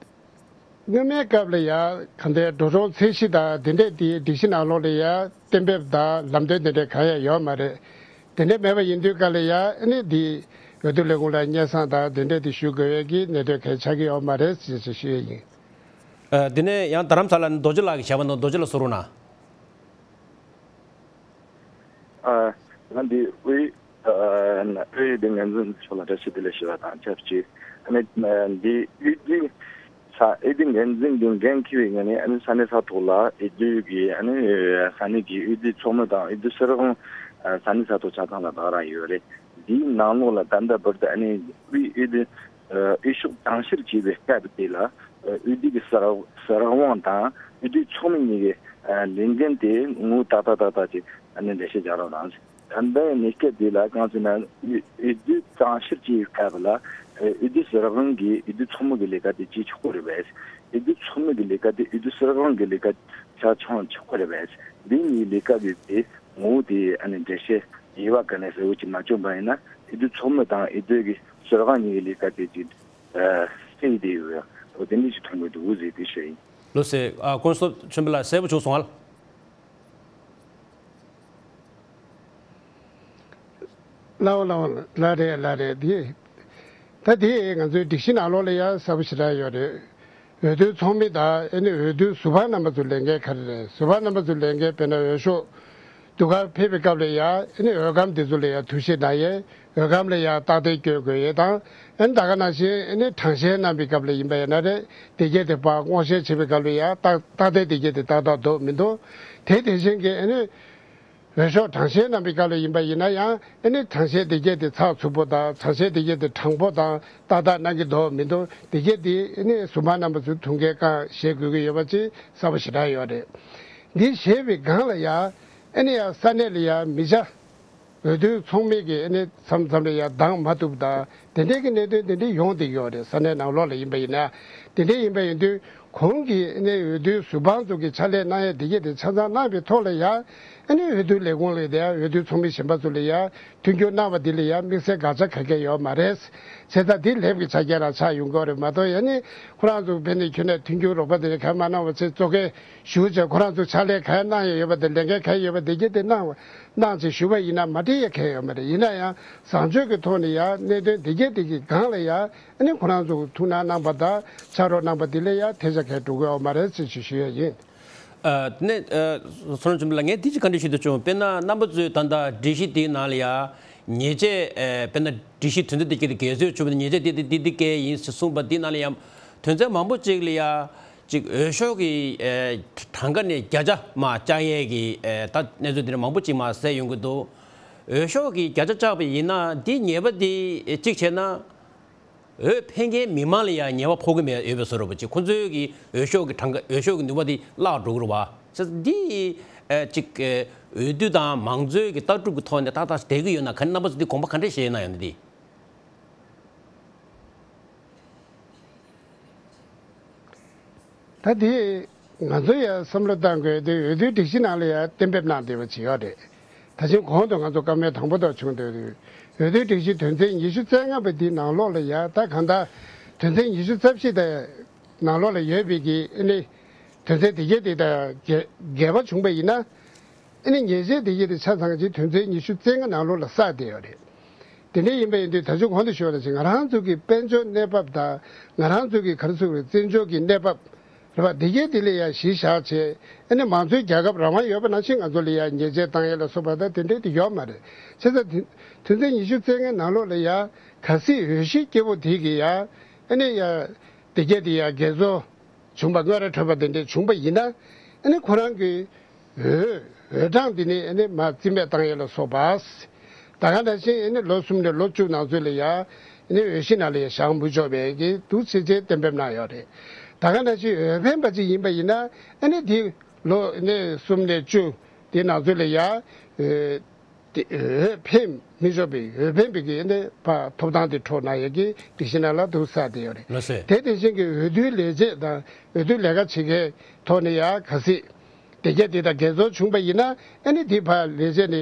སྔོན་མའི་སྐབས་ལ་ཡ་གང་ལྟར་འགྲོ་སོང་ཚད་གཞི་དང་དེ་འདྲས་དེའི་སྒྲིག་གཞི་ནང་ལོགས་ལ་ཡ་གཏན་འབེབས་དང་ལམ་སྟོན་དེ་འདྲས་གང་ཡང་ཡོད་མ་རེད། དེ་འདྲས་མེད་པ་ཡིན་དུས་སྐབས་ལ་ཡ་ཨ་ནི་འདི་འོས་བསྡུ་ལས་ཁུངས་ལ་སྙན་སེང་དང་དེ་འདྲས་དེ་ཞུ་དགོས་ཡས་ཀྱི་གནད་དོན་གང་ཡང་ཆགས་ཀྱི་ཡོད་མ་རེད་ཅེས་ཞུ་ཡས་ཡིན། ཨ་དེ་ནས་ཡང་རྡ་རམ་ས་ལ་ནས་རྡོ་རྗེ་ལགས་ཀྱིས་བྱས་པ་ན་རྡོ་རྗེ་ལགས་གསུང་རོགས་གནང་། ཨ་ང་འདི་དབུས་ཨ་དབུས་འོས་བསྡུ་འགན་འཛིན་མཆོག་ལ་བཀྲ་ཤིས་བདེ་ལེགས་ཞུ་བ་དང་ཆབས་ཅིག་ཨ་ནི་འདི་འོས་བསྡུ་ས་འོས་བསྡུ་འགན་འཛིན་གྱི་འགན་འཁྱེར་བའི་ངོས་ནས་ཨ་ནི་ས་གནས་ས་ཐོག་ལ་འོས་བསྡུ་གི་ཨ་ནི་ས་གནས་ཀྱི་འོས་བསྡུ་ཚོགས་མི་དང་འོས་བསྡུ་སུ་རག་དབང་ས་གནས་ས་ཐོག་ཆ་ཚང་ལ་བདག་རང་ཡོད་རེད། འདིའི་ནང་ལོགས་ལ་ད་ལྟ་བར་དུ་ཨ་ནི་དབུས་འོས་བསྡུ་འོས་ཤོག་གྲངས་བཤེར་བྱས་པའི་སྐབས་དེ་ལ་འོས་བསྡུ་གི་སུ་རག་སུ་རག་དབང་དང་འོས་བསྡུ་ཚོགས་མི་གཉིས་ཀྱི་ལས་འགན་དེ་ངོ་ཏག་ཏག་ཏག་ཏག་ཅིག་ཨ་ནི་འགྲེལ་བཤད་རྒྱག་རོགས་གནང་། ད་ལྟའི་གནས་སྐབས་འདི་ལ་གང་ཟེར་ན་འོས་འོས་བསྡུ་གྲངས་བཤེར་བྱེད་པའི་སྐབས་ལ་འོས་བསྡུ་སུ་རག་དབང་གིས་འོས་བསྡུ་ཚོགས་མི་གི་ལས་ཀ་དེ་བྱེད་ཆོག་གི་རེད་པས། འོས་བསྡུ་ཚོགས་མི་གི་ལས་ཀ་དེ་འོས་བསྡུ་སུ་རག་དབང་གི་ལས་ཀ་ཆ་ཚང་ཆོག་གི་རེད་པས། འདི་གཉིས་ལས་ཀ་གི་དེ་ངོ་བོ་དེ་ཨ་ནི་འགྲེལ་བཤད་ཡིད་བ་ག་ནས་གསལ་བོ་ཅིག་མ་བྱུང་པ་ཡིན་ན་འོས་བསྡུ་ཚོགས་མི་དང་འོས་བསྡུ་གི་སུ་རག་དབང་གཉིས་ཀྱི་ལས་ཀ་དེ་ཅིག་ཨ་སེལ་བསྡད་ཡོད། འོ་དེ་འདྲ་ཞིག་མཐོང་གི་འདུག་ཟེར་དེ་ཞུ་ཡིན། ལགས་སེ། ཨ་ཀུན་བཟང་ཆོས་འཕེལ་ལགས་གསལ་པོ་བྱུང་སོང་ཨ། ལགས་འོ་ལགས་འོ་ལགས་རེད་ལགས་རེད་དེ། ད་དེ་ང་ཚོའི་སྒྲིག་གཞི་ནང་ལོགས་ལ་ཡང་གསལ་པོ་ཞེ་དྲག་ཡོད་རེད། འོས་བསྡུའི་ཚོགས་མི་དང་ཨ་ནི་འོས་བསྡུའི་ཟུར་པ་རྣམ་པ་ཚོའི་ལས་འགན་ག་རེ་རེད། ཟུར་པ་རྣམ་པ་ཚོའི་ལས་འགན་དཔེར་ན་འོས་ཤོག་ ཟློས་གར་ཕེབས་པའི་སྐབས་ལ་ཡང་ཨ་ནི་འོས་སྒམ་འདི་ཚོ་ལ་ཡང་དུས་ཆེན་གནང་ཡས། འོས་སྒམ་ལ་ཡང་རྟགས་དེབ་སྐྱོན་དགོས་ཡས་དང་། ཨ་ནི་ད་ག་ནང་བཞིན་ཨ་ནི་དྲངས་བཞེས་གནང་པའི་སྐབས་ལ་ཡིན་པ་ཡིན་ན་རེད། དེ་གས་དེ་ཕར་སྔོག་བཤེར་བྱེད་པའི་སྐབས་ལ་ཡང་རྟགས་རྟགས་དེབ་དེ་གས་དེ་ཏག་ཏག་འདུག་མི་འདུག་དེ་དེ་བཞིན་གྱི་ཨ་ནི་འོས་ཤོག་དྲངས་བཞེས་གནང་པའི་སྐབས་ལ་ཡིན་པ་ཡིན་ན་ཡང་ཨ་ནི་དྲངས་བཞེས་དེ་གས་དེ་ཚགས་ཚུད་པོ་དང་དྲངས་བཞེས་དེ་གས་དེ་དྲང་པོ་དང་ཏག་ཏག་གནང་གི་འདུག་མི་འདུག་དེ་གས་དེ་ཨ་ནི་ཟུར་དཔང་རྣམ་པ་ཚོས་ཐུགས་འགན་བསྐྱང་བཞེས་དགོས་ཀྱི་ཡོད་པ་ཅིག་གསལ་པོ་ཞེ་དྲག་ཡོད་རེད། འདི་བཞེས་པའི་སྒང་ལ་ཡང་ཨ་ནི་ཡང་ས་གནས་ལ་ཡང་མི་བྱ། འོས་བསྡུའི་ཚོགས་མི་གིས་ཨ་ནི་མཚམས་མཚམས་ལ་ཡང་འདང་མ་ཐུབ་དང་དེ་འདྲའི་གི་གནད་དོན་དེ་འདྲ་ཡོང་བསྡད་ཀྱི་ཡོད་རེད། ས་གནས་ནང་ལོགས་ལ་ཡིན་པ་ཡིན་ན། དེ་འདྲ་ཡིན་པ་ཡིན་དུས་གོང་གི་ཨ་ནི་འོས་བསྡུའི་ཟུར་དཔང་ཚོ་གི་ཕྱག་ལས་གནང་ཡས་དེ་གས་དེ་ཆ་ཚང་གནང་བའི་ཐོག་ལ་ཡང་ཨ་ནི་འོས་བསྡུ་ལས་ཁུངས་ལ་དེ་ཡང་འོས་བསྡུ་ཚོགས་མི་གཞན་པ་ཚོ་ལ་ཡང་མཐུན་འགྱུར་གནང་བ་འདི་ལ་ཡང་དམིགས་བསལ་དགག་བྱ་ག་གེ་ཡོད་མ་རེད། བྱས་ཙང་འདི་ལེབ་ཀྱི་ཆ་རྐྱེན་རང་ཆགས་ཡོང་གི་ཡོད་རེད་མ་གཏོགས། ཡང་ནི་ཁོ་རང་ཚོ་བོད་ནས་ཁྱོན་ནས་མཐུན་འགྱུར་རོགས་པ་དེ་ག་མ་གནང་བ་བྱས་གཙོ་འགན་ཞུ་བྱས་ཁོ་རང་ཚོ་ཕྱག་ལས་ག་གནང་ཡས་ཡོད་པ་དེ་ལས་འགན་ག་ཡོད་པ་དེ་གས་དེ་གནང་བ་གནང་བྱས་ཞུ་བ་ཡིན་ན་མ་འགྲིག་ཡ་གང་ཡོད་མ་རེད། ཡིན་ན་ཡང་བཟང་སྤྱོད་ཀྱི་ཐོག་ནས་ཡང་གནད་དོན་དེ་གས་དེ་གི་སྒང་ལ་ཡང་ཨ་ནི་ཁོ་རང་ཚོ་ཐུགས་སྣང་གནང་པ་དང་ཕྱག་རོགས་གནང་པ་དེ་ལ་ཡང་ཐལ་ཆ་གང་འགྲོ་གི་ཡོད་མ་རེད་ཅེས་ཞུ་ཞུ་ཡ་ཡིན། ཨ་དེ་ནས་ཨ་བསོད་ནམས་ཆོས་འཕེལ་ལགས། ངས་འདི་ཅིག་བཀའ་འདྲི་ཞུ་འདོད་བྱུང་། དཔེར་ན་རྣམ་པ་ཚོས་ད་ལྟ་སྒྲིག་གཞི་དེའི་ནང་ལ་ཡང་ཉེས་ཆད་ཨ་དཔེར་ན་སྒྲིག་གཞི་དོན་ཚན་དེ་ག་དེ་གས་བཟོས་བཅུག་པ་ནི་ཉེས་ཆད་དེ་དེ་དེ་དེ་གས་ཡིན་ཞེས་གསུངས་པ་འདི་ནང་ལ་ཡང་དོན་ཚན་མང་པོ་ཅིག་ལ་ཡང་ཅིག་འོས་ཤོག་གི་ཨ་གྲངས་ཀ་ནས་བརྒྱ་ཆ་མར་བཅག་ཡས་ཀྱི་ཨ་ད་གནས་ཚུལ་དེ་འདྲ་མང་པོ་ཅིག་མར་གསལ་ཡོང་གི་འདུག་འོས་ཤོག་གི་བརྒྱ་ཆ་བཅག་པ་ཡིན་ན་འདི་ཉེས་པ་འདི་གཅིག་བྱས་ན། འོས་འཕེན་མཁན་མི་མང་ལ་ཡང་ཉེས་པ་ཕོག་གི་མེད་ཡོད་པའི་བཟོ་འདྲ་པོ་ཅིག་ཁོང་ཚོའི་གི་འོས་ཤོག་གི་གྲངས་ཀ་འོས་ཤོག་གི་ནུས་པ་དེ་བརླག་འགྲོ་གི་རེད་བ། བྱས་ཙང་འདི་ཨ་ཅིག་ཨ་འོས་བསྡུ་དང་མང་གཙོའི་གི་ལྟ་གྲུབ་ཀྱི་ཐོག་ནས་ཏག་ཏག་བསྡད་ཀྱི་ཡོད་ན། ག་རེ་རྣམ་པ་ཚོ་འདི་དགོངས་པ་ག་འདྲ་བཞེས་ཡོད་ན་ཡང་འདི། ད་དེ་ང་ཚོ་ཡང་བསམ་བློ་བཏང་དགོས་དེ། འོས་བསྡུའི་སྒྲིག་གཞི་ནང་ལ་ཡང་གཏན་འབེབས་གནང་བསྡད་པ་ཅིག་ཡོད་རེད། ད་ཕྱིན་གོང་དུ་ང་ཚོ་བཀའ་མོལ་དང་པོ་དང་བྱུང་དེ་རེད། འོས་བསྡུའི་སྒྲིག་གཞི་དོན་ཚན་ཉི་ཤུ་རྩ་ལྔ་པ་འདིའི་ནང་ལོགས་ལ་ཡང་ད་གང་ལྟར་དོན་ཚན་ཉི་ཤུ་རྩ་བཞི་དེ་ནང་ལོགས་ལ་ཡོད་པའི་གི་ཨ་ནི་དོན་ཚན་དེ་གས་དེ་དང་འགལ་འགལ་བ་བྱུང་པ་ཡིན་ན། ཨ་ནི་ཉེས་ཆད་དེ་གས་དེ་ཆ་ཚང་གི་དོན་ཚན་ཉི་ཤུ་རྩ་ལྔ་ནང་ལོགས་ལ་བསགས་བསྡད་ཡོད་རེད། དེ་འདྲ་ཡིན་པ་ཡིན་དུས་ད་ཆ་གོང་དུ་ཞུས་པ་ནང་བཞིན་ང་རང་ཚོ་གི་དཔལ་འབྱོར་གནས་བབ་དང་ང་རང་ཚོ་གི་ག་རེ་ཟེར་དགོས་རེད། བཙན་བྱོལ་གྱི་གནས་བབ་རེད་པ། དེ་གས་དེ་ལ་ཡང་གཞི་བཞག་བྱས་ཨ་ནི་མང་གཙོའི་རྒྱལ་ཁབ་རང་དབང་ཡོད་པ་ནང་བཞིན་ང་ཚོ་ལ་ཡང་ཉེས་ཆད་བཏང་ཡས་ལ་སོགས་པ་དང་དེ་འདྲ་དེ་ཡོད་མ་རེད། བྱས་ཙང་དེ་དོན་ཚན་ཉི་ཤུ་རྩ་ལྔའི་ནང་ལོགས་ལ་ཡང་གལ་སྲིད་འོས་གཞི་སྐྱེ་བོ་དེ་གི་ཡང་ཨ་ནི་ཡང་དེ་གས་དེ་ཡང་འགལ་འཛོལ་བྱུང་པ་དངོས་ར་འཕྲོད་པ་དེ་འདྲས་བྱུང་པ་ཡིན་ན། ཨ་ནི་ཁོ་རང་གི་འོས་འོས་གྲངས་དེ་ནི་ཨ་ནི་མར་རྩིས་མེད་བཏང་ཡས་ལ་སོགས་པ། ད་ག་ནང་བཞིན་ཨ་ནི་ལོ་གསུམ་ནས་ལོ་བཅུ་ནང་ཚུད་ལ་ཡ་ཨ་ནི་འོས་གཞི་ནང་ལ་ཡ་བཞེངས་མི་ཆོག་པའི་གི་འདུག་སེ་བྱས་གཏན་འབེབས་གནང་ཡོད་རེད། ད་ག་ནང་བཞིན་འོས་འཕེན་པ་ཅིག་ཡིན་པ་ཡིན་ན་ཨ་ནི་དེ་ལོ་ཨ་ནི་གསུམ་ནས་བཅུ་དེ་ནང་ཚུད་ལ་ཡ་འོས། དེ་འོས་འཕེན་མི་ཆོག་པའི་འོས་འཕེན་པའི་གི་ནི་ཕ་ཐོབ་ཐང་དེ་འཕྲོག་གནང་ཡས་ཀྱི་སྒྲིག་གཞི་ནང་ལ་འདུག་སེ་བསགས་བསྡད་ཡོད་རེད། ལགས་སོ། དེ་དེ་བཞིན་གྱི་འོས་བསྡུའི་ལས་བྱེད་དང་འོས་བསྡུའི་ལས་ཀ་བྱེད་མཁན་ཐོག་ནས་ཡང་གལ་སྲིད་དེ་གས་དེ་དང་འགལ་འཛོལ་བྱུང་པ་ཡིན་ན་ཨ་ནི་དེ་ཕར་ལས་བྱེད་ནས་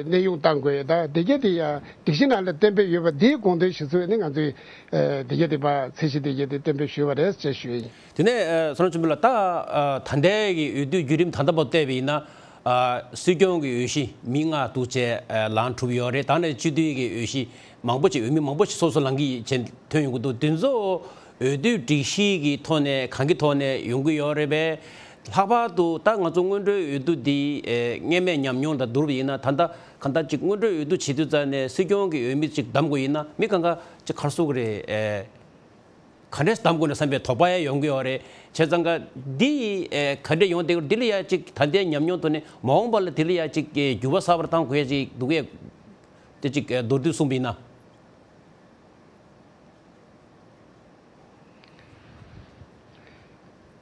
གནས་དབྱུང་བཏང་དགོས་ཡས་དང་དེ་གས་དེ་ཡང་སྒྲིག་གཞི་ནང་ལ་གཏན་འབེབས་ཡོད་པ་འདིའི་དགོངས་དོན་གཞིར་བཟུང་ནས་ང་ཚོས་དེ་གས་དེ་ཕར་ཚད་གཞི་དེ་གས་དེ་གཏན་འབེབས་ཞུས་པ་རེད་ཅེས་ཞུ་ཡས་ཡིན། དེ་ནས་བསོད་ནམས་ཆོས་འཕེལ་ལགས། ད་ད་ལྟའི་གི་འོས་བསྡུའི་བརྒྱུད་རིམ་ད་ལྟ་བར་བལྟས་པ་ཡིན་ན། ཨ་སྲིད་སྐྱོང་གི་འོས་གཞི་མི་ལྔ་འདུག་བྱས་ཨ་ལངས་གྲུབ་ཡོད་རེད། ད་ནས་སྤྱི་འཐུས་ཀྱི་འོས་གཞི་མང་པོ་ཅིག་འོས་མི་མང་པོ་ཞིག་སོ་སོ་ལངས་ཀྱི་བྱས་ཐོན་ཡོང་གི་འདུག་དེ་ཚོ་འོས་བསྡུའི་སྒྲིག་གཞི་གི་ཐོག་ནས་གང་གི་ཐོག་ནས་ཡོང་གི་ཡོད་རེད་པས། ལྷག་པར་དུ་ད་ང་ཚོ་སྔོན་འགྲོའི་འོས་བསྡུ་འདི་ཨེ་སྔོན་མའི་ཉམས་མྱོང་དང་བསྡུར་བ་ཡིན་ན། ད་ལྟ་གང་ལྟར་ཅིག་སྔོན་འགྲོའི་འོས་བསྡུ་བྱེད་དུས་ཙང་ནས་སྲིད་སྐྱོང་གི་འོས་མི་ཅིག་བདམས་དགོས་ཡིན་ན་མི་གང་ག་ཅིག་ག་རེ་ཟེར་དགོས་རེད། ཨེ། ག་འདྲས་བདམས་དགོས་ན་བསམ་པའི་དོགས་པ་ཡང་ཡོང་གི་ཡོད་རེད། བྱས་ཙང་ཀ་འདི་ཨེ་ག་འདྲས་ཡོང་བསྡད་ཀྱི་རེད། འདི་ལ་ཡ་གཅིག་ད་ལྟའི་ཉམས་མྱོང་ཐོག་ནས་མ་འོངས་པ་ལ་འདི་ལ་ཡ་གཅིག་འགྱུར་བ་གསར་པ་བཏང་དགོས་ཡ་གཅིག་འདུག་གས། དེ་གཅིག་མདོར་བསྡུས་གསུངས་པ་ཡིན་ན།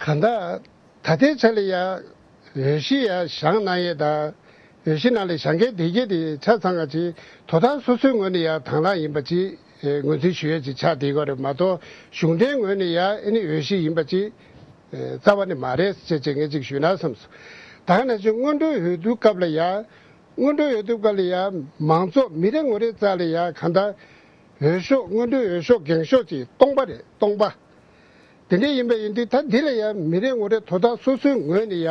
གང་ལྟར། ད་ལྟའི་ཆ་ལ་ཡ་འོས་གཞི་ཡ་བཞེངས་གནང་ཡས་དང་། འོས་གཞི་ནང་ལ་བཞེངས་མཁན་དེ་གས་དེ་ཆ་ཚང་ག་ཅིག་དོ་བདག་སོ་སོའི་ངོས་ནས་ཡ་དང་བླངས་ཡིན་པ་ཅིག་ངོས་འཛིན་ཞུ་ཡས་ཅིག་ཆགས་བསྡད་ཡོད་རེད་མ་གཏོགས། གཞུང་འབྲེལ་ངོས་ནས་ཡ་ཨ་ནི་འོས་གཞི་ཡིན་པ་ཅིག་རྩ་བ་ནས་མ་རེད་ཅེས་ཅིག་ངས་ཅིག་ཞུས་ན་བསམས་སོང་། ད་ག་ནང་བཞིན་སྔོན་འགྲོའི་འོས་བསྡུ་སྐབས་ལ་ཡ། སྔོན་འགྲོའི་འོས་བསྡུ་སྐབས་ལ་ཡ་མང་ཚོགས་མི་རེ་ངོ་རེ་རྩ་ལ་ཡ་གང་ལྟར་འོས་ཤོག་སྔོན་འགྲོའི་འོས་ཤོག་འགེངས་ཤོག་ཅིག་སྟོང་པ་རེད། སྟོང་པ། དེ་འདྲ་ཡིན་པ་ཡིན་དུས་ད་འདི་ལ་ཡང་མི་རེ་ངོ་རེ་དོ་བདག་སོ་སོའི་ངོས་ནས་ཡང་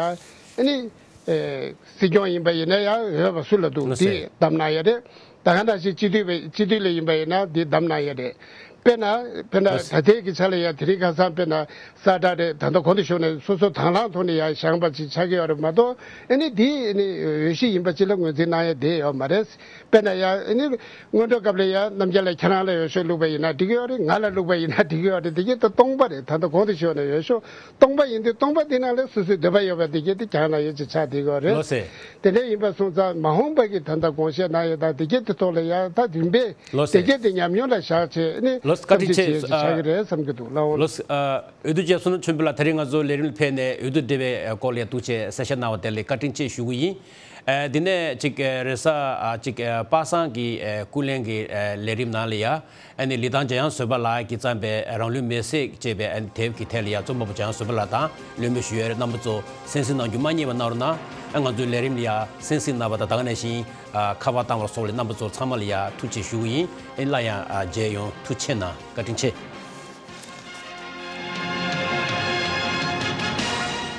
ཨ་ནི་ཨེ་སྲིད་སྐྱོང་ཡིན་པ་ཡིན་ན་ཡང་འོས་པ་སུ་ལ་འདུག་ལགས་སོ། འདི་བདམས་གནང་ཡ་རེད། ད་ག་ནང་བཞིན་སྤྱི་འཐུས་བས་སྤྱི་འཐུས་ལ་ཡིན་པ་ཡིན་ན་འདི་བདམས་གནང་ཡ་རེད། དཔེར་ན། དཔེར་ན་ལགས། ད་ལྟའི་གི་ཆ་ལ་ཡ་དེ་རིང་ཁ་སང་དཔེར་ན་གསལ་བསྒྲགས་རེད། ད་ལྟ་གོང་དུ་ཞུས་ནས་སོ་སོ་དང་བླངས་ཐོག་ནས་ཡ་བཞེངས་པ་ཅིག་ཆགས་ཀྱི་ཡོད་རེད་མ་གཏོགས། ཨ་ནི་འདི་ཨ་ནི་འོས་གཞི་ཡིན་པ་ཅིག་ལ་ངོས་འཛིན་གནང་ཡ་དེ་ཡོད་མ་རེད། དཔེར་ན་ཡ་ཨ་ནི་སྔོན་འགྲོ་སྐབས་ལ་ཡ་རྣམ་རྒྱལ་ལགས་ཁྱེད་རང་ལ་འོས་ཤོག་བླུགས་པ་ཡིན་ན་འགྲིག་གི་ཡོད་རེད། ང་ལ་བླུགས་པ་ཡིན་ན་འགྲིག་གི་ཡོད་རེད། འདི་གྱད་དེ་སྟོང་པ་རེད། ད་ལྟ་གོང་དུ་ཞུས་ནས་འོས་ཤོག་སྟོང་པ་ཡིན་དུས་སྟོང་པ་འདི་ནང་ལ་སོ་སོའི་འདོད་པ་ཡོད་པ་འདི་གྱད་དེ་བཀྱག་གནང་ཡ་ཅིག་ཆགས་བསྡད་ཀྱི་ཡོད་རེད། ལགས་སེ། དེ་འདྲ་ཡིན་པ་སོང་ཙང་མ་འོངས་པ་གི་ད་ལྟ་དགོངས་བཞེས་གནང་ཡ་དང་དེ་གྱད་དེ་ཐོག་ལ་ཡ་ད་རིམ་པས། ལགས་སེ། དེ་གྱད་དེ་ཉམས་མྱོང་ལ་བཞག་བྱས་ནས་ལགས་སེ། བཀའ་དྲིན་ཆེ། བསམ་གྱི་འདུག་ལགས་འོང་། ལགས་སེ། ཨ། འོས་བསྡུ་རྒྱལ་བསོད་ནམས་ཆོས་འཕེལ་ལགས། དེ་རིང་ང་ཚོ་ལས་རིམ་ལ་ཕེབས་ནས་འོས་བསྡུ་འབྲེལ་བའི་སྐོར་ལ་ཐུགས་རྗེ་ཆེ་གསལ་བཤད་གནང་བ་དེ་ལ་བཀའ་དྲིན་ཆེ་ཞུ་གི་ཡིན། ཨ། འདི་ནས་ཅིག་ཨ། རེས་གཟའ་ཨ། ཅིག་ཨ། པ་སངས་ཀྱི་ཨ། སྐུ་ལས་ཀྱི་ཨ། ལས་རིམ་ནང་ལ་ཡ། ཨ་ནི་ལི་ཐང་འཇམ་དབྱངས་བཟོད་པ་ལགས་ཀྱིས་བརྩམས་པའི་རང་ལུས་མེར་སྲེག་ཅེས་པའི་ཨ་ནི་དེབ་ཀྱི་ཐད་ལ་ཡ་གཙོ་མ་པོ་འཇམ་དབྱངས་བཟོད་པ་ལགས་དང་གླེང་མོལ་ཞུས་ཡོད་རེད། རྣམ་པ་ཚོ་གསན་གཟིགས་གནང་རྒྱུ་མ་བསྙེལ་བ་གནང་རོགས་གནང་། ཨ། ང་ཚོའི་ལས་རིམ་ལ་ཡ་གསན་གཟིགས་གནང་བ་དང་ད་ག་ནང་བཞིན་ཨ། ཁ་པར་བཏང་བ་སོགས་ལ་རྣམ་པ་ཚོ་ཚང་མ་ལ་ཡ་ཐུགས་རྗེ་ཆེ་ཞུ་གི་ཡིན། ཨ་ནི་སླར་ཡང་ཨ། མཇལ་ཡོང་། ཐུགས་རྗེ་ཆེ་གནང་། བཀའ་དྲིན་ཆེ།